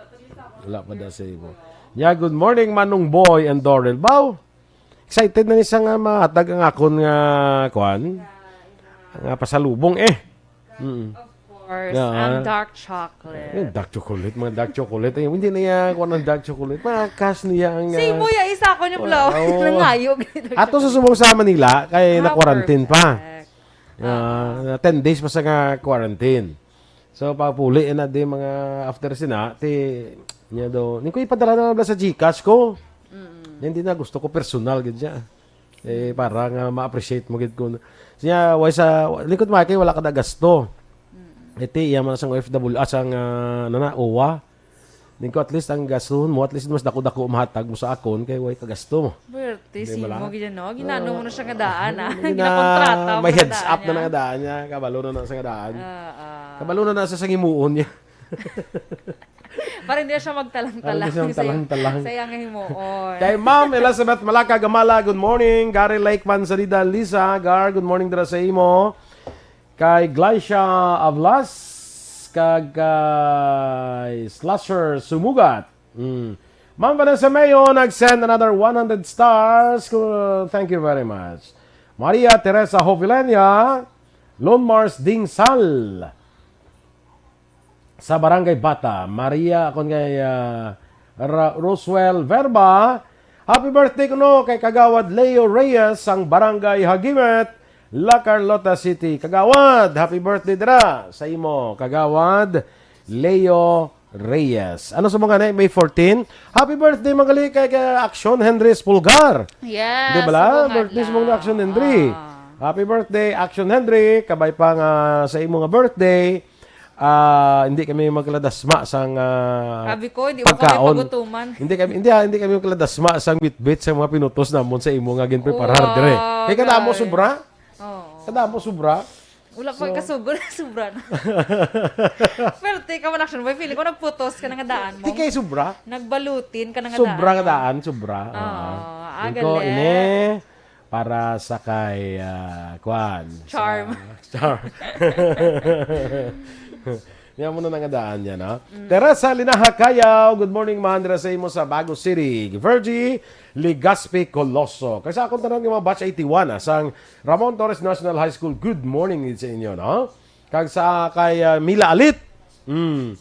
Wala pa da sa imo. Nya, good morning Manong Boy and Dorel. Baw. Excited na ni siya nga mahatag ang akon nga kuan. Nga pasalubong eh. Mm. Of course, Yeah. ang dark chocolate. Yung dark chocolate, mga dark chocolate. Ay, hindi na yan, kuha ng dark chocolate. Mga cash niya ang... Sa imo ah, ya isa ko yung Wala, flower. oo. Nangayog. Ato sa subong sa Manila, kay Ah, na-quarantine pa. perfect. Ah, ten days pa sa nga quarantine. So, papuli na di mga after sina, ti, niya do, ni ko ipadala na lang sa Gcash ko. Hindi na gusto ko personal gid siya. Eh, para nga ma-appreciate mo gid ko. Siya, way sa, likod mo kay wala ka na gasto. Iti, iya man sang O F W, ah, sang, ah, ano na, uwa. Ning ko, at least, ang gastuhon mo, at least, mas dako-dako mahatag mo sa akon, kay way ka gasto mo. Pwerte, Di ba lang? simo gid no? Ginano mo na siya nga daan, ah. Hindi na, Ginakontrata mo may na heads daan up na niya. Nga daan niya. Kabalo na na sa nga daan. Ah, ah. Kabalo na na sa sangimuon niya. Para hindi siya magtalang-talang. Para hindi siya magtalang-talang. Sa iyang himuon. Kay Ma'am Elizabeth Malaka Gamala, good morning. Gary Lake Manzanida, Lisa, Gar, good morning dira sa imo. Kay Glycia Avlas, kag kay Slasher Sumugat. Mm. Ma'am Vanessa Mayo nag-send another one hundred stars. Ku- Thank you very much. Maria Teresa Jovilenia, Lon Mars Dingsal sa Barangay Bata. Maria, akon kay ah, Ra- Roswell Verba. Happy birthday kuno kay Kagawad Leo Reyes sang Barangay Hagimet, La Carlota City. Kagawad, happy birthday dira sa imo, Kagawad Leo Reyes. Ano sa mga na May fourteen? Happy birthday, magali kay, kay Action Henry Espulgar. Yes. Di ba la? subong nga Birthday sa mga lang. Action Henry. Ah. Happy birthday, Action Henry. Kabay pa nga sa imo nga birthday. Ah, hindi kami magkaladasma sang ah, Sabi ko, hindi ko kami pagkaon. Pagutuman. Hindi kami hindi ah, hindi kami magkaladasma sang bitbit sa mga pinutos namon sa imo nga ginpreparar Wow, dire. Kay kadamo guys. sobra? Oo. Kadamo sobra? Wala pa kasugod na sobra na. Pero teka man, Action Boy, feeling ko nagputos ka na nga daan mo. Di kay sobra. Nagbalutin ka na nga Sobra daan nga mo. daan, sobra. Oo, Ah. ah, Ikaw, gali. ini, para sa kay, ah, kwan. Charm. Sa, charm. Yan mo na nangadaan niya, no? Teresa Linaha Kayaw, good morning, Mandra, sa imo sa Bago City. Virgie Ligaspi Coloso. Kay sa akong tanan nga mga batch eighty-one, ah, sang Ramon Torres National High School, good morning gid sa inyo, no? Kag sa kay ah, Mila Alit. Mm.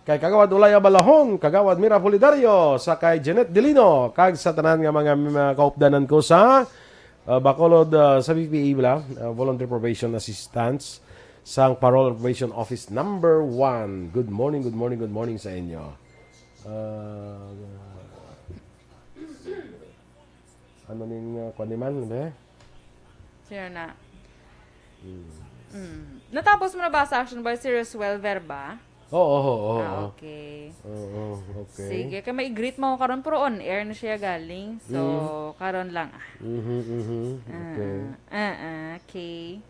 Kay Kagawad Ulaya Balahon, Kagawad Mira Pulidario, sa kay Jeanette Delino, kag sa tanan nga mga, mga kaupdanan ko sa ah, Bacolod, ah, sa V P A bala, ah, Volunteer Probation Assistance, sang Parole and Probation Office number one. Good morning, good morning, good morning sa inyo. Ah, ano ning uh, kwan ni man, be? Sino na? Mm. Natapos mo na ba sa Action Boy si Roswell Verba? Oo, oo, oo. Ah, okay. Oo, okay. Sige, kay may i-greet mo ako karon pero on air na siya galing. So, Mm. karon lang ah. Mhm, mhm. Okay. Ah, ah, okay.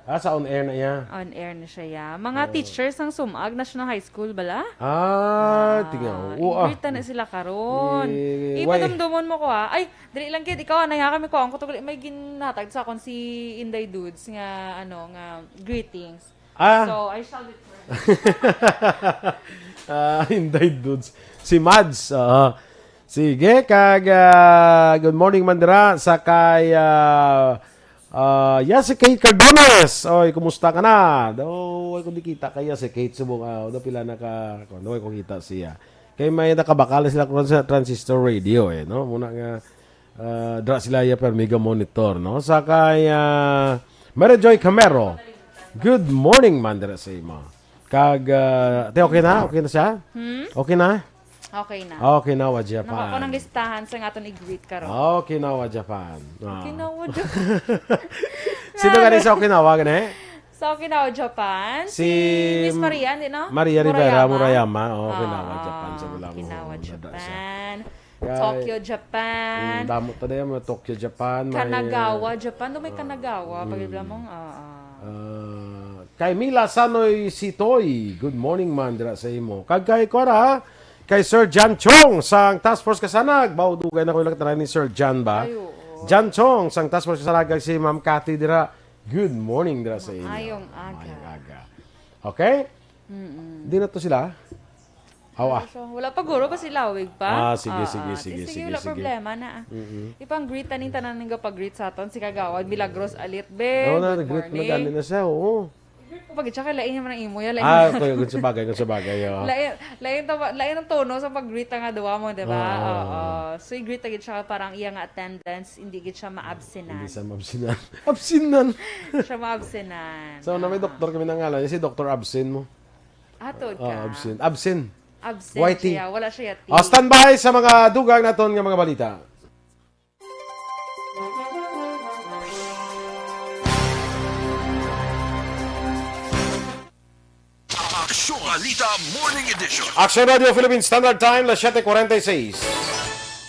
Ah, sa on air na iya. On air na siya ya. Mga teachers ng Sumag National High School bala? Ah, tingaw. Oo, ah. I-greet na sila karon. Eh, Ipadumdumon mo ko ah. Ay, dali lang kid ikaw anay ha kami ko ang kutugali may ginhatag sa akon si Inday Dudes nga ano nga greetings. Ah. So, I shall return. Ah, Inday Dudes. Si Mads, oo. Sige, kag ah, good morning man dira sa kay ah, Ah, Yasi Kate Cardones. Oy, kumusta ka na? Daw, way ko di kita kay Yasi Kate subong, ah, daw pila na ka, kuwan, daw way ko kita siya. Kay may nakabakal na sila kuwan sa transistor radio, eh, no? Muna nga, ah, dra sila ya per mega monitor, no? Sa kay, ah, Mary Joy Camero. Good morning, man, dira sa imo. Kag, ah, te, okay na? Okay na siya? Hmm? Okay na? Okay na. Okinawa, Japan. Nakuha ko ng listahan sa nga aton i-greet karon. Okinawa, Japan. Ah. Okinawa, Japan. Sino gani sa Okinawa, gani? Sa Okinawa, Japan, si Si Miss Maria, di, no? Maria Rivera Murayama. Murayama. Oh, Okinawa, Ah, Japan, sa Bulangon. Okinawa, Nadra siya. Japan. Kay, Tokyo, Japan. Mm, damo ta na yan, mga Tokyo, Japan, may, Kanagawa, Japan. Do may Ah, Kanagawa. Pag mm. Ibla mong, ah, ah. Ah, kay Mila Sanoy Sitoy, good morning, man, dira sa imo. Kag kay, kuwan, ha? Kay Sir John Chong sang Task Force Kasanag. Baw, dugay na ko yung nakatanan ni Sir John ba? Ay, oo. John Chong sang Task Force Kasanag, kag si Ma'am Cathy dira. Good morning dira sa inyo. Maayong aga. Maayong aga. Okay? Mm-mm. Di na to sila? Awa. So, wala pa guro ba sila? Wig pa? Ah, sige, Ah, sige, ah, sige, sige, sige, wala sige. Problema na, ah. Mm-mm. Ipang-greet taning tanan nga pag-greet sa aton si Kagawad Milagros Alit, be. Oo na, Good nag-greet na morning. Gani na siya, oo. Pag tsaka lain naman ang imo, yan, lain. Ah, okay, kung sabagay, kung sabagay, oh. Lain, lain to, lain ang tono sa pag-greet nga duwa mo, di ba? Oo. Oo. So, i-greet na gid siya parang iya nga attendance, hindi gid siya maabsenan. Hindi siya maabsenan. Absenan. Siya maabsenan. So, na may Ah. doktor kami nangalan, si Doktor Absen mo. Ah, tuod Ah, ka. Absen. Absen. Absent Y T. Siya. Wala siya yati. Ah, standby sa mga dugang naton nga mga balita. Aksyon Balita Morning Edition. Aksyon Radio Philippine Standard Time, las siete cuarenta y seis.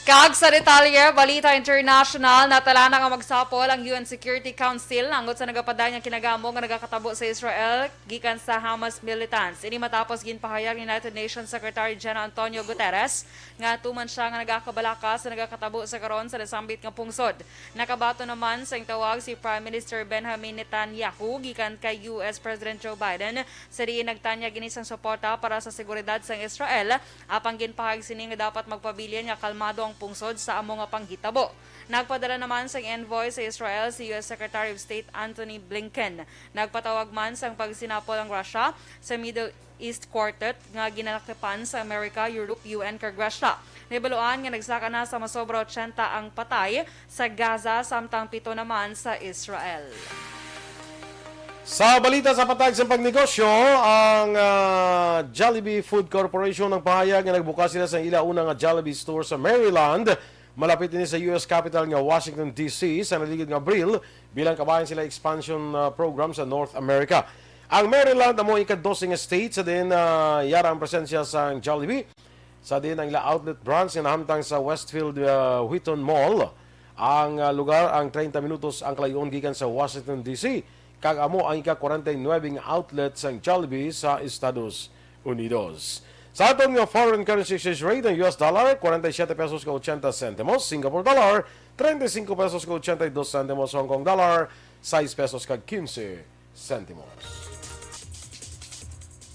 Kag sa detalye, balita international, natala na nga magsapol ang U N Security Council, angot sa nagapaday nga kinagamo nga nagakatabo sa Israel gikan sa Hamas militants. Ini matapos ginpahayag ni United Nations Secretary General Antonio Guterres nga tuman siya nga nagakabalaka sa nagakatabo sa karon sa nasambit nga pungsod. Nakabaton naman sang tawag si Prime Minister Benjamin Netanyahu gikan kay U S President Joe Biden, sa diin nagtanyag ini sang suporta para sa seguridad sang Israel, apang ginpahayag sini nga dapat magpabilin nga kalmado ang pungsod sa amo nga panghitabo. Nagpadala naman sang envoy sa Israel si U S Secretary of State Antony Blinken. Nagpatawag man sang pagsinapol ang Russia sa Middle East Quartet nga ginalakipan sa Amerika, Europe, U N kag Russia. Nahibaluan nga nagsaka na sa masobra ochenta ang patay sa Gaza, samtang pito naman sa Israel. Sa balita sa patag sa pagnegosyo, ang, ah, Jollibee Food Corporation nagpahayag nga nagbukas sila sa ila una nga Jollibee store sa Maryland, malapit ini sa U S capital nga Washington, D C, sa naligid nga Abril, bilang kabahin sila expansion, ah, program sa North America. Ang Maryland amo ang ika-dose nga state sa diin, ah, yara ang presensya sa Jollibee. Sa diin ang ila outlet branch nga nahamtang sa Westfield, ah, Wheaton Mall. Ang, ah, lugar ang treinta minutos ang kalayo-on gikan sa Washington, D C, kag amo ang ika-kwarenta y nuebe nga outlet sang Jollibee sa Estados Unidos. Sa aton nga foreign currency exchange rate, ang U S dollar, kwarenta y siyete pesos ka ochenta sentimos, Singapore dollar, treinta y cinco pesos ka ochenta y dos sentimos, Hong Kong dollar, sais pesos kag quince sentimos.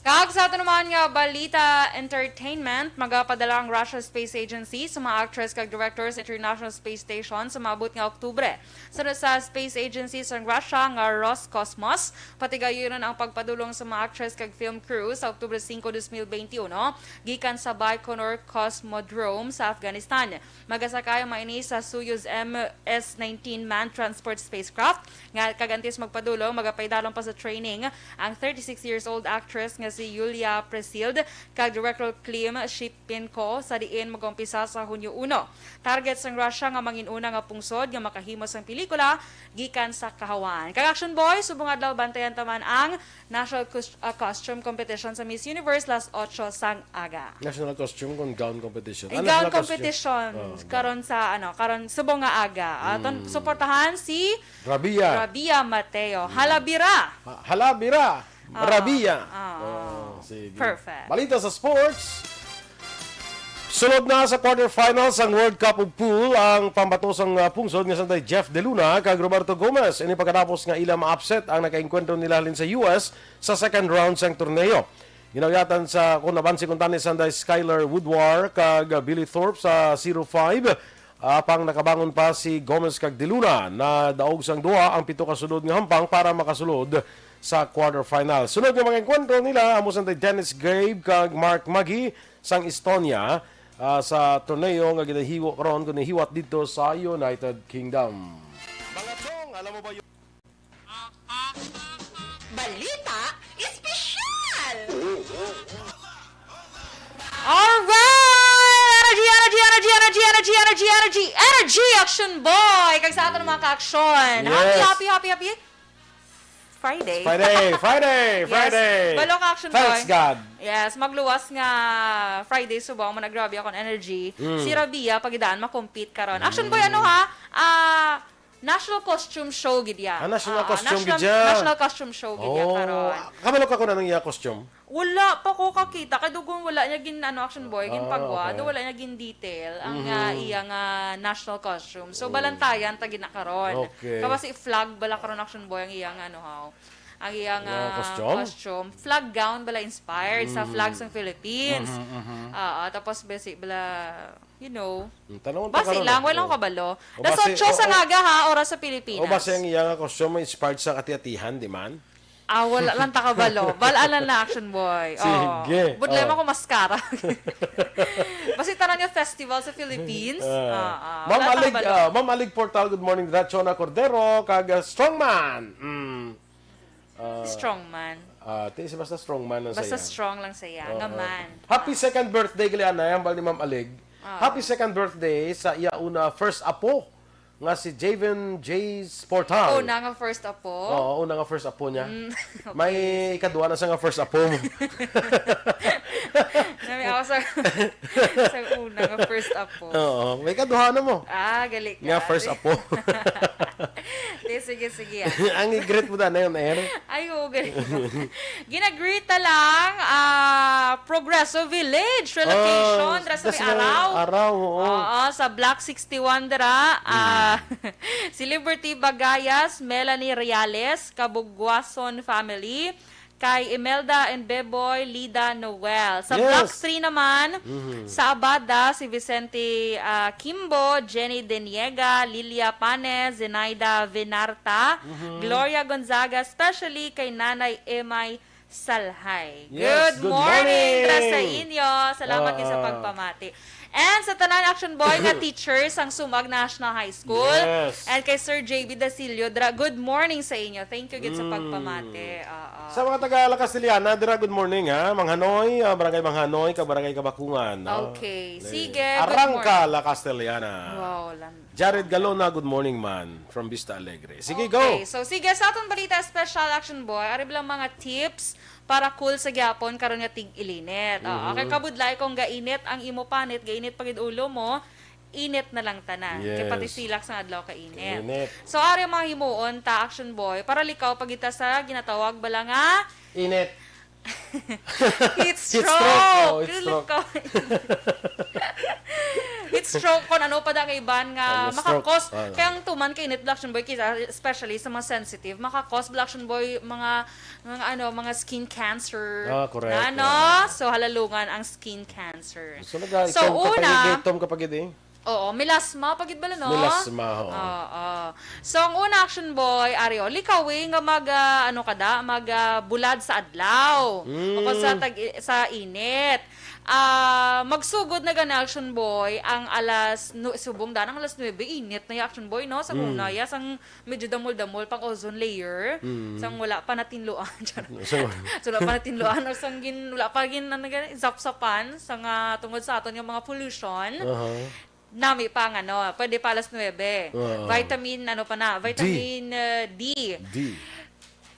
Kag sa ato naman nga balita entertainment, magapadala ang Russia Space Agency sa mga actress kag director sa International Space Station sa maabot nga Oktubre. Sa, sa Space Agency sa Russia nga Roscosmos, patigayunon ang pagpadulong sa mga actress kag film crew sa Oktubre singko, dos mil benti uno, gikan sa Baikonur Cosmodrome sa Afghanistan. Magasakay ang mga ini sa Soyuz M S nineteen manned transport spacecraft nga, kag antes magpadulong, magapaidalom pa sa training ang thirty-six years old actress nga si Yulia Presild kag director Klim Shipchenko, sa diin mag-umpisa sa Hunyo uno. Target sang Russia nga mangin-una nga pungsod nga makahimo sang pelikula gikan sa kahawan. Kag Action Boy, subong adlaw, bantayan ta man ang National Cos-, ah, Costume Competition sa Miss Universe, las otso sang aga. National Costume kon gown competition. Ay, Ah, gown National Costume. Competition. Oh, gown. Karon sa, ano, karon subong nga aga. Aton Mm. suportahan si Rabia. Rabia Mateo. Mm. Halabira. Ha-, halabira. Ah, Rabia. Ah, Oh, ah. sige. Perfect. Balita sa sports. Sulod na sa quarterfinals ang World Cup of Pool ang pambato sang, ah, pungsod nga sanday Jeff De Luna kag Roberto Gomez. Ini pagkatapos nga ila ma-upset ang nakaengkwentro nila halin sa U S sa second round sang torneo. Ginauyatan sa, kung nabansi kuntani sanday Skylar Woodward kag, ah, Billy Thorpe sa zero five. Apang nakabangon pa si Gomez kag De Luna. Nadaog sang duha ang pito ka sulod nga hampang para makasulod sa quarterfinal. Sunod nga mga engkwentro nila, amo sang Dennis Gabe kag Mark Magee sang Estonia, ah, sa torneo nga ginahiwo karon, ginahiwat didto sa United Kingdom. Mga chong, alam mo ba yung Balita Espesyal! Alright! Energy, energy, energy, energy, energy, energy, energy, energy, Action Boy! Kag sa aton mga ka-action. Happy, Yes. happy, happy, happy Friday. Friday, Friday, Yes. Friday. Balo ka, Action Thanks Boy. God. Yes, magluwas nga Friday subong mo nagrabi akong energy. Mm. Si Rabia pagidaan makompete karon. Action Boy, ano ha? Ah, national costume show gid ya. Ah, national Ah, costume national, gid ya. National costume show gid ya Oh, karon. kabalo ka kung anong iya costume? Wala pa ko kakita kay dugon wala niya gin ano, Action Boy, gin Ah, pagwa, okay. do wala niya gin detail ang ah, Mhm. iya nga national costume. So balantayan ta gid na karon. Okay. Kay basi flag bala karon, Action Boy, ang iya nga ano haw. Ang iya nga Nga costume? costume. Flag gown bala inspired sa flag sang Philippines. Mhm, mhm. Ah, ah, tapos basi bala, you know, Hmm, tanawon ta basi karon, lang, oh. wala ko kabalo. O Alas basi- otso sa o- o- aga ha, oras sa Pilipinas. O basi ang iya nga costume inspired sa ati-atihan, di man? Ah, wala lang ta kabalo. Bala lang na, Action Boy. Oo. Sige. Budlay Oh. mo ko mascara. Basi tanan nga festival sa Philippines. Ah. Ah, ah. Ma'am Wala ta Alig, kabalo. ah, Ma'am Alig Portal, good morning. Dira Chona Cordero, kag ah, Strongman. Mm. Ah, Strongman. ah, ti si basta Strongman ang Basta saya. Strong lang saya. Oo. Nga man. Happy second birthday gali anay, hambal ni Ma'am Alig. Ah. Happy second birthday sa iya una first apo nga si Javen J Portal. Una nga first apo. Oo, una nga first apo niya. Mm, May ikaduha na sa nga first apo mo. Nami ako sa, sa una nga first apo. Oo, may ikaduha na mo. Ah, gali ka. Nga first apo. Di, sige, sige. Ah. Ang i-greet mo na yun, Air. Ay, oo, gali. Ginagreet na lang, ah, Progreso Village relocation, Ah, dira sa may sa may Araw. Araw, oo. Oo, sa Block sixty-one dira. Ah, si Liberty Bagayas, Melanie Reales, Kabugwason family, kay Imelda and Beboy, Lida Noel. Sa Yes. Block three naman, Mhm. sa Abada, si Vicente ah, Kimbo, Jenny Deniega, Lilia Panes, Zenaida Venarta, Mhm. Gloria Gonzaga, especially kay Nanay Emay Salhay. Yes, Good good morning, morning. Dra sa inyo. Salamat din sa Ah. pagpamati. And sa tanan, Action Boy, nga teachers sang Sumag National High School. Yes. And kay Sir J B Dasilio, Dra, good morning sa inyo. Thank you gid sa Mm. pagpamati. Oo. Sa mga taga La Castellana, dira, good morning, ha. Manghanoy, ah, Barangay Manghanoy, kag Barangay Kabakungan, no? Okay. Le- Sige, good Arangka, morning. La Castellana. Wow, lang. Jared Galona, good morning, man. From Vista Alegre. Sige, Okay, go. so sige, sa atong balita special, Action Boy, ari lang mga tips para cool sa gyapon karon nga tig-ilinit. Oo, Mhm. kay kabudlay kung gainit ang imo panit, gainit pa gid ulo mo, init na lang tanan. Kay Yes. pati silak sa adlaw ka init. Init. So ari mga himuon ta, Action Boy, para likaw pa gid ta sa ginatawag bala nga Init. heat Heat stroke. stroke, oh, heat Heat stroke. Heat stroke kung ano pa da nga iban nga Ang stroke. makakos. Ah. Kaya ang tuman kay init, Action Boy, kita, especially sa mga sensitive, makakos, Action Boy, mga, mga ano, mga skin cancer. Ah, correct. Na, no? Ah. So halalungan ang skin cancer. So, naga, So, itom ka pa una, gid, itom ka pa gid, eh. Oo, melasma pa gid bala, no? Melasma, oo. Oo. So, ang una, Action Boy, ari, o, likawi nga mag, ah, ano ka da, mag, ah, bulad sa adlaw. Mm. O kung sa, tag, sa init. Ah, magsugod na gani, Action Boy, ang alas, no, subong dan ang alas nuebe, init na ya, Action Boy, no? Sa Mm. una, ya, sang medyo damol-damol, pang ozone layer, Mm. sang wala pa natinluan. Charot. So, So, wala pa natinluan, o sang gin, wala pa gin, ano, gani, sapsapan, sa nga, tungod sa aton nga mga pollution. aha. Nami pa ang ano, pwede pa alas nuebe. Oo. Vitamin, ano pa na, vitamin uh, D. D.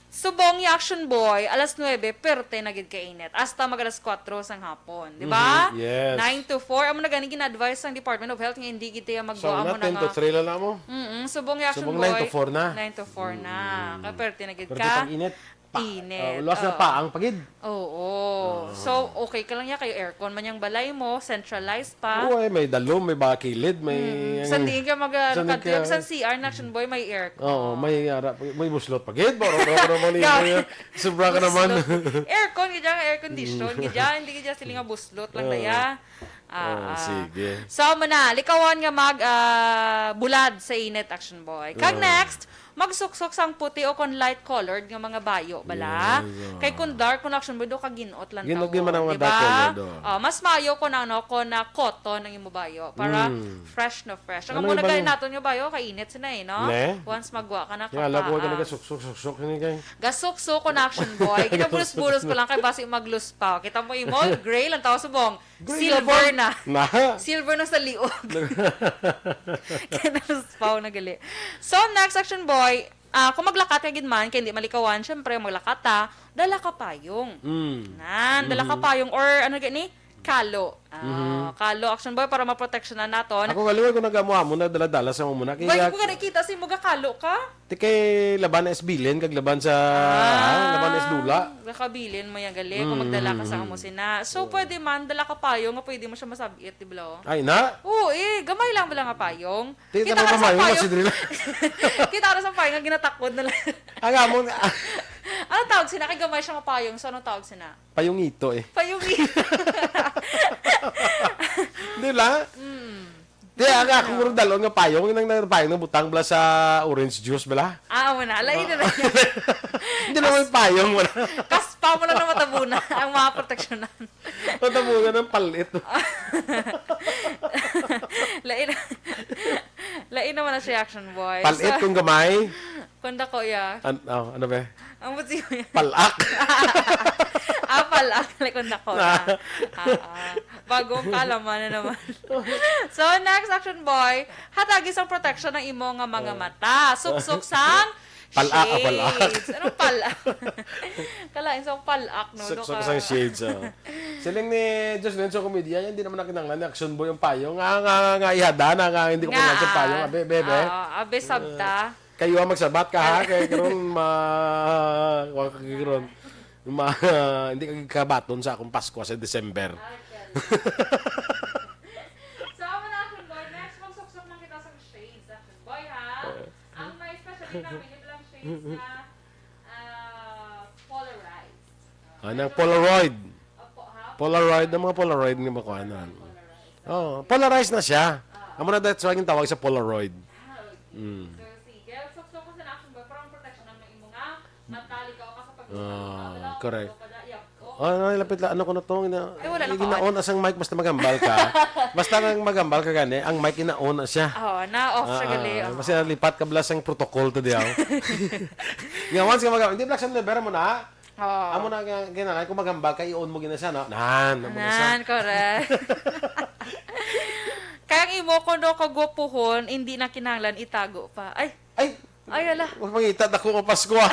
Subong ni Action Boy, alas nuebe, perte na gid kainit. Hasta mag alas kuwatro sang hapon, di ba? Mhm, yes. Nine to four, amo na gani gin-advise sang Department of Health nga hindi gid tayo So, magwa na, mo na ten to nga. three lang na mo. Mm, subong ni Action Subong Boy. nine to four na. Nine to four na. Kaya perte na gid Pero ka. kitang init. Pa, Init, ah, luwas na oh. paang pa gid. Oo. So, okay ka lang niya kayo aircon man yung balay mo, centralized pa. Oo, eh, may dalom, may bakilid, may... Mm, sa diin ka mag sa ano, diin country, ka- sa C R na Action Boy, may aircon. Oo, may ara, may buslot pa gid, baro, baro, baro, baro, Grabe. sobra ka naman. Buslot. Aircon, gid dyan, air condition, gid dyan, hindi gid dyan sila nga buslot lang Oo. daya. Ah, ah. Sige. So, amo na, likawan nga mag, ah, bulad sa init, Action Boy. Kag next, magsuksok sang puti o kon light colored nga mga bayo, bala. Yes, oh. Kay kung dark, kung Action Boy, do ka ginot lang. Ginot tawon, man ang mga di dark ba? Colored, oh. Ah, mas maayo kung ano, kung na cotton ang imo bayo. Para fresh na fresh. Ang amo na gani naton nga bayo, kay init sina eh, no? Ne? Once magwa ka na, kapa, ah. Nga, lako ka na suksok, suksok, ini kay. Gasuksok ko na, Action Boy. Ginabulos-bulos ko lang kay basi magluspaw. Kita mo imo, gray lang tawon subong. Silver na. Na. Silver na sa liog. Kaya naluspaw na gali. So, next, Action Boy, ah, kung maglakat ka gid man, kay hindi malikawan, syempre, maglakat ta, dala ka payong. Mm. Nan, dala ka payong or ano gani? Kalo. Ah, kalo, Action Boy, para maproteksyonan naton. Ako gali, wala ko nag-amo-amo na dala-dala sa amo na. Kaya ko gani kita si mo gakalo ka? Ti kay laban na isbilin kag laban sa, ah, ha? Laban na isdula. Nakabilin mo yan gali kung magdala ka sa amo sina. So, pwede man, dala ka payong nga pwede mo siya masabit, di ba? Ay, na? Oo, eh. Gamay lang bala nga payong. Ti, kita tama ka sa payong, payong. Kita ka sa payong nga ginatakod na lang. Ang amon. Ano tawag sina? Kay gamay siya nga payong. So, anong tawag sina? Payungito eh. Payungito. Di ba? Mm. Di, ang akong dalon nga payong, nang, nang payong na butang bala sa orange juice bala. Ah, amo na. Lain na lang. Hindi naman payong, wala. Kaspa mo lang na matabuna ang mga proteksyonan. Matabuna ng palit. Lain, lain naman na siya, Action Boy. Palit kung gamay. Kung dako, ya. An-, oh, ano ba? Ang butsi mo yan. Palak. Ah, palak. Like, kung dako na. Ah, ah. Bagong kaalaman na naman. So, next, Action Boy, hatagi sang protection ang imo nga mga mata. Suksok sang palak, ah, palak. Shades. Anong palak? Kalain sa palak, no? Suksok sang shades, oh. Siling ni Jocelyn sa komedya, yan, di naman nakinanglan ni Action Boy ang payong. Nga, nga, nga, nga, ihada na, nga, hindi ko pa sa payong. Abe, be, be. Oo, abe, sabta. Kayo ang magsabat ka, ha? Kaya karon ma-, wa ka karon. Ma-, hindi ka kabaton sa akong Pasko sa December. So, amo na, Action Boy. Next, magsuksok lang kita sa shades, Action Boy, ha? Ang may special namin, yung lang shades na, ah, polarized. Ah, nang Polaroid. Opo, ha? Polaroid, ang mga Polaroid nga makuhanan. Polarized. Oh, polarized na siya. Ah. Amo na, that's why yung tawag sa Polaroid. Ah, okay. Mm. So, sige. So, so, kasi na akong parang protection ang imo nga mata, likaw ka sa pag-, ah, correct. Oh, ano, lapit lang. Ano ko na to? Ina-, ay, wala na ginaon ko. Asang mic, basta maghambal ka. Basta nang maghambal ka gani, ang mic inaon na siya. Oh, na-off siya gali, oh. Basta lipat ka bala sang protocol to diyaw. Nga once ka mag-, hindi, Black Sun Libera mo na. Oo. Amo na nga, kinahanglan, kung maghambal ka, i-on mo gina siya, no? Nan, amo na siya. Nan, correct. Kaya ang imo, kung daw kagwapuhon, hindi na kinahanglan itago pa. Ay. Ay. Ay, ala. Magpangita na ko nga Pasko, ah.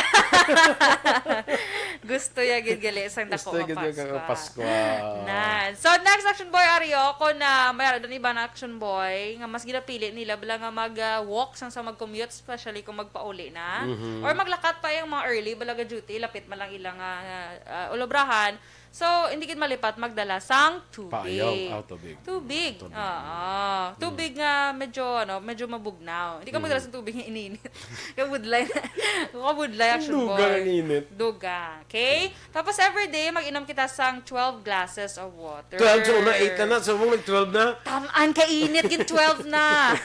Gusto ya gid gali sang dako nga Pasko. Gusto gid nga Pasko, ah. Nan. So, next, Action Boy, Ario, kung na, may ara doon iba na Action Boy, nga mas ginapili nila, bala nga mag, ah, walk sang sa mag-commute, especially kung magpauli na. Mhm. Or maglakat pa yung mga early, bala ga duty, lapit man lang ilang, ah, ah, ulabrahan. So, hindi gid malipat magdala sang tubig. Paayaw, ah, tubig. Tubig. Tubig. Oo. Mm. Tubig nga medyo, ano, medyo mabugnaw. Hindi ka magdala sang tubig nga ininit. Kabudlay na. Kabudlay, Action Boy. Dugang ang init. Dugang. Okay? Tapos everyday, mag-inom kita sang twelve glasses of water. Twelve, so una, eight na na. So, mong nag-twelve na. Taman ka init, gin twelve na.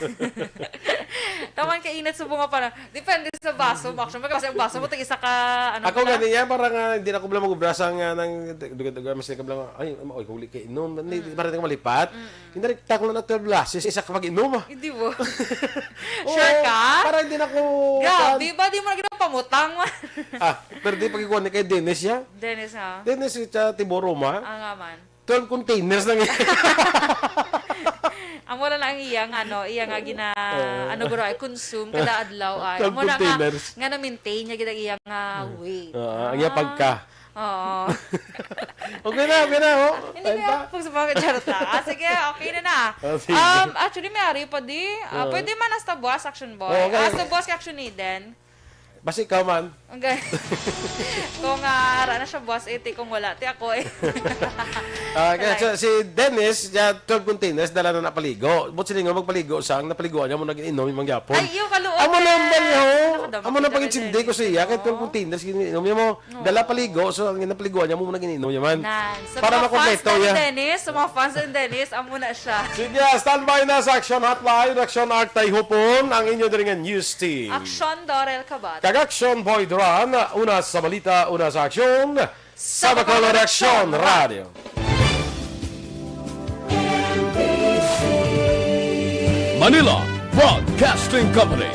Taman ka init, subong nga pa na. Depende sa baso mo. Actually, kasi ang baso mo, tag isa ka, ano. Ako pala? Gani niya, parang, ah, hindi na ko bala mag-ubra sa nga nang duga-duga, mas ka bala, ay, oy, huli kay inom. Hindi, mm, parang hindi ko malipat. Mm. Hindi rin, tako na na twelve glasses, isa ka pag-inom, ah. Hindi mo. Oo, sure ka? Parang hindi na ko, grabe, kuwan. Ba, di mo na ginapamutang, man? Ah, pero di pag-ikuha ni kay Dennis, ya? Dennis, ha? Dennis, sa Tiboro, ma? Ah, nga man. Twelve containers lang, eh. Amo na lang ang iyang, ano, iyang nga gina-, oo, ano, guro, ay consume kada adlaw, ay. Twelve containers. Amo na nga, nga na-maintain niya gid ang iyang, ah, weight. Oo, ang iyang pagka. Oo. Okay na, okay na, oh. Hindi. Time kaya pa. Pag sa mga charot, ah. Ah, sige, okay na na. Ah, sige. Um, actually, may ari pa di. Ah, oo, pwede man hasta buwas, Action Boy. Oo, okay. Ah, hasta buwas kay Action Eden. Basi ikaw man. Okay. Kung ah, ara na siya buwas, iti kung wala, ti ako eh. Ah, kaya Kalay. si, si Dennis, ya, twelve containers, dala na napaligo. But sila nga magpaligo sang, napaliguan niya mo nag-inom yung mangyapon. Ay, iyo, kaluoy, Amo lang ba Dennis. niya, ho? Nakadampi Amo na ka, pag-intindi ko Dennis, siya, no? kaya twelve containers, ginainom niya mo. Dala paligo, so ang napaliguan niya mo nag-inom niya man. Nan. Sa Para mga fans makompleto na ni ya. Dennis, sa mga fans ni Dennis, amo na siya. Sige, standby na sa Action Hotline, Action Artay Hupon, ang inyo diri nga news team. Action Dorel Kabat. Kag Action Boy Duran, una sa balita, una sa aksyon, sa Bacolod Action Radio. Manila Broadcasting Company.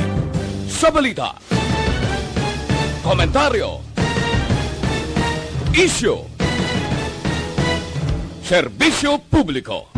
Sa balita, komentaryo, isyu, serbisyo publiko.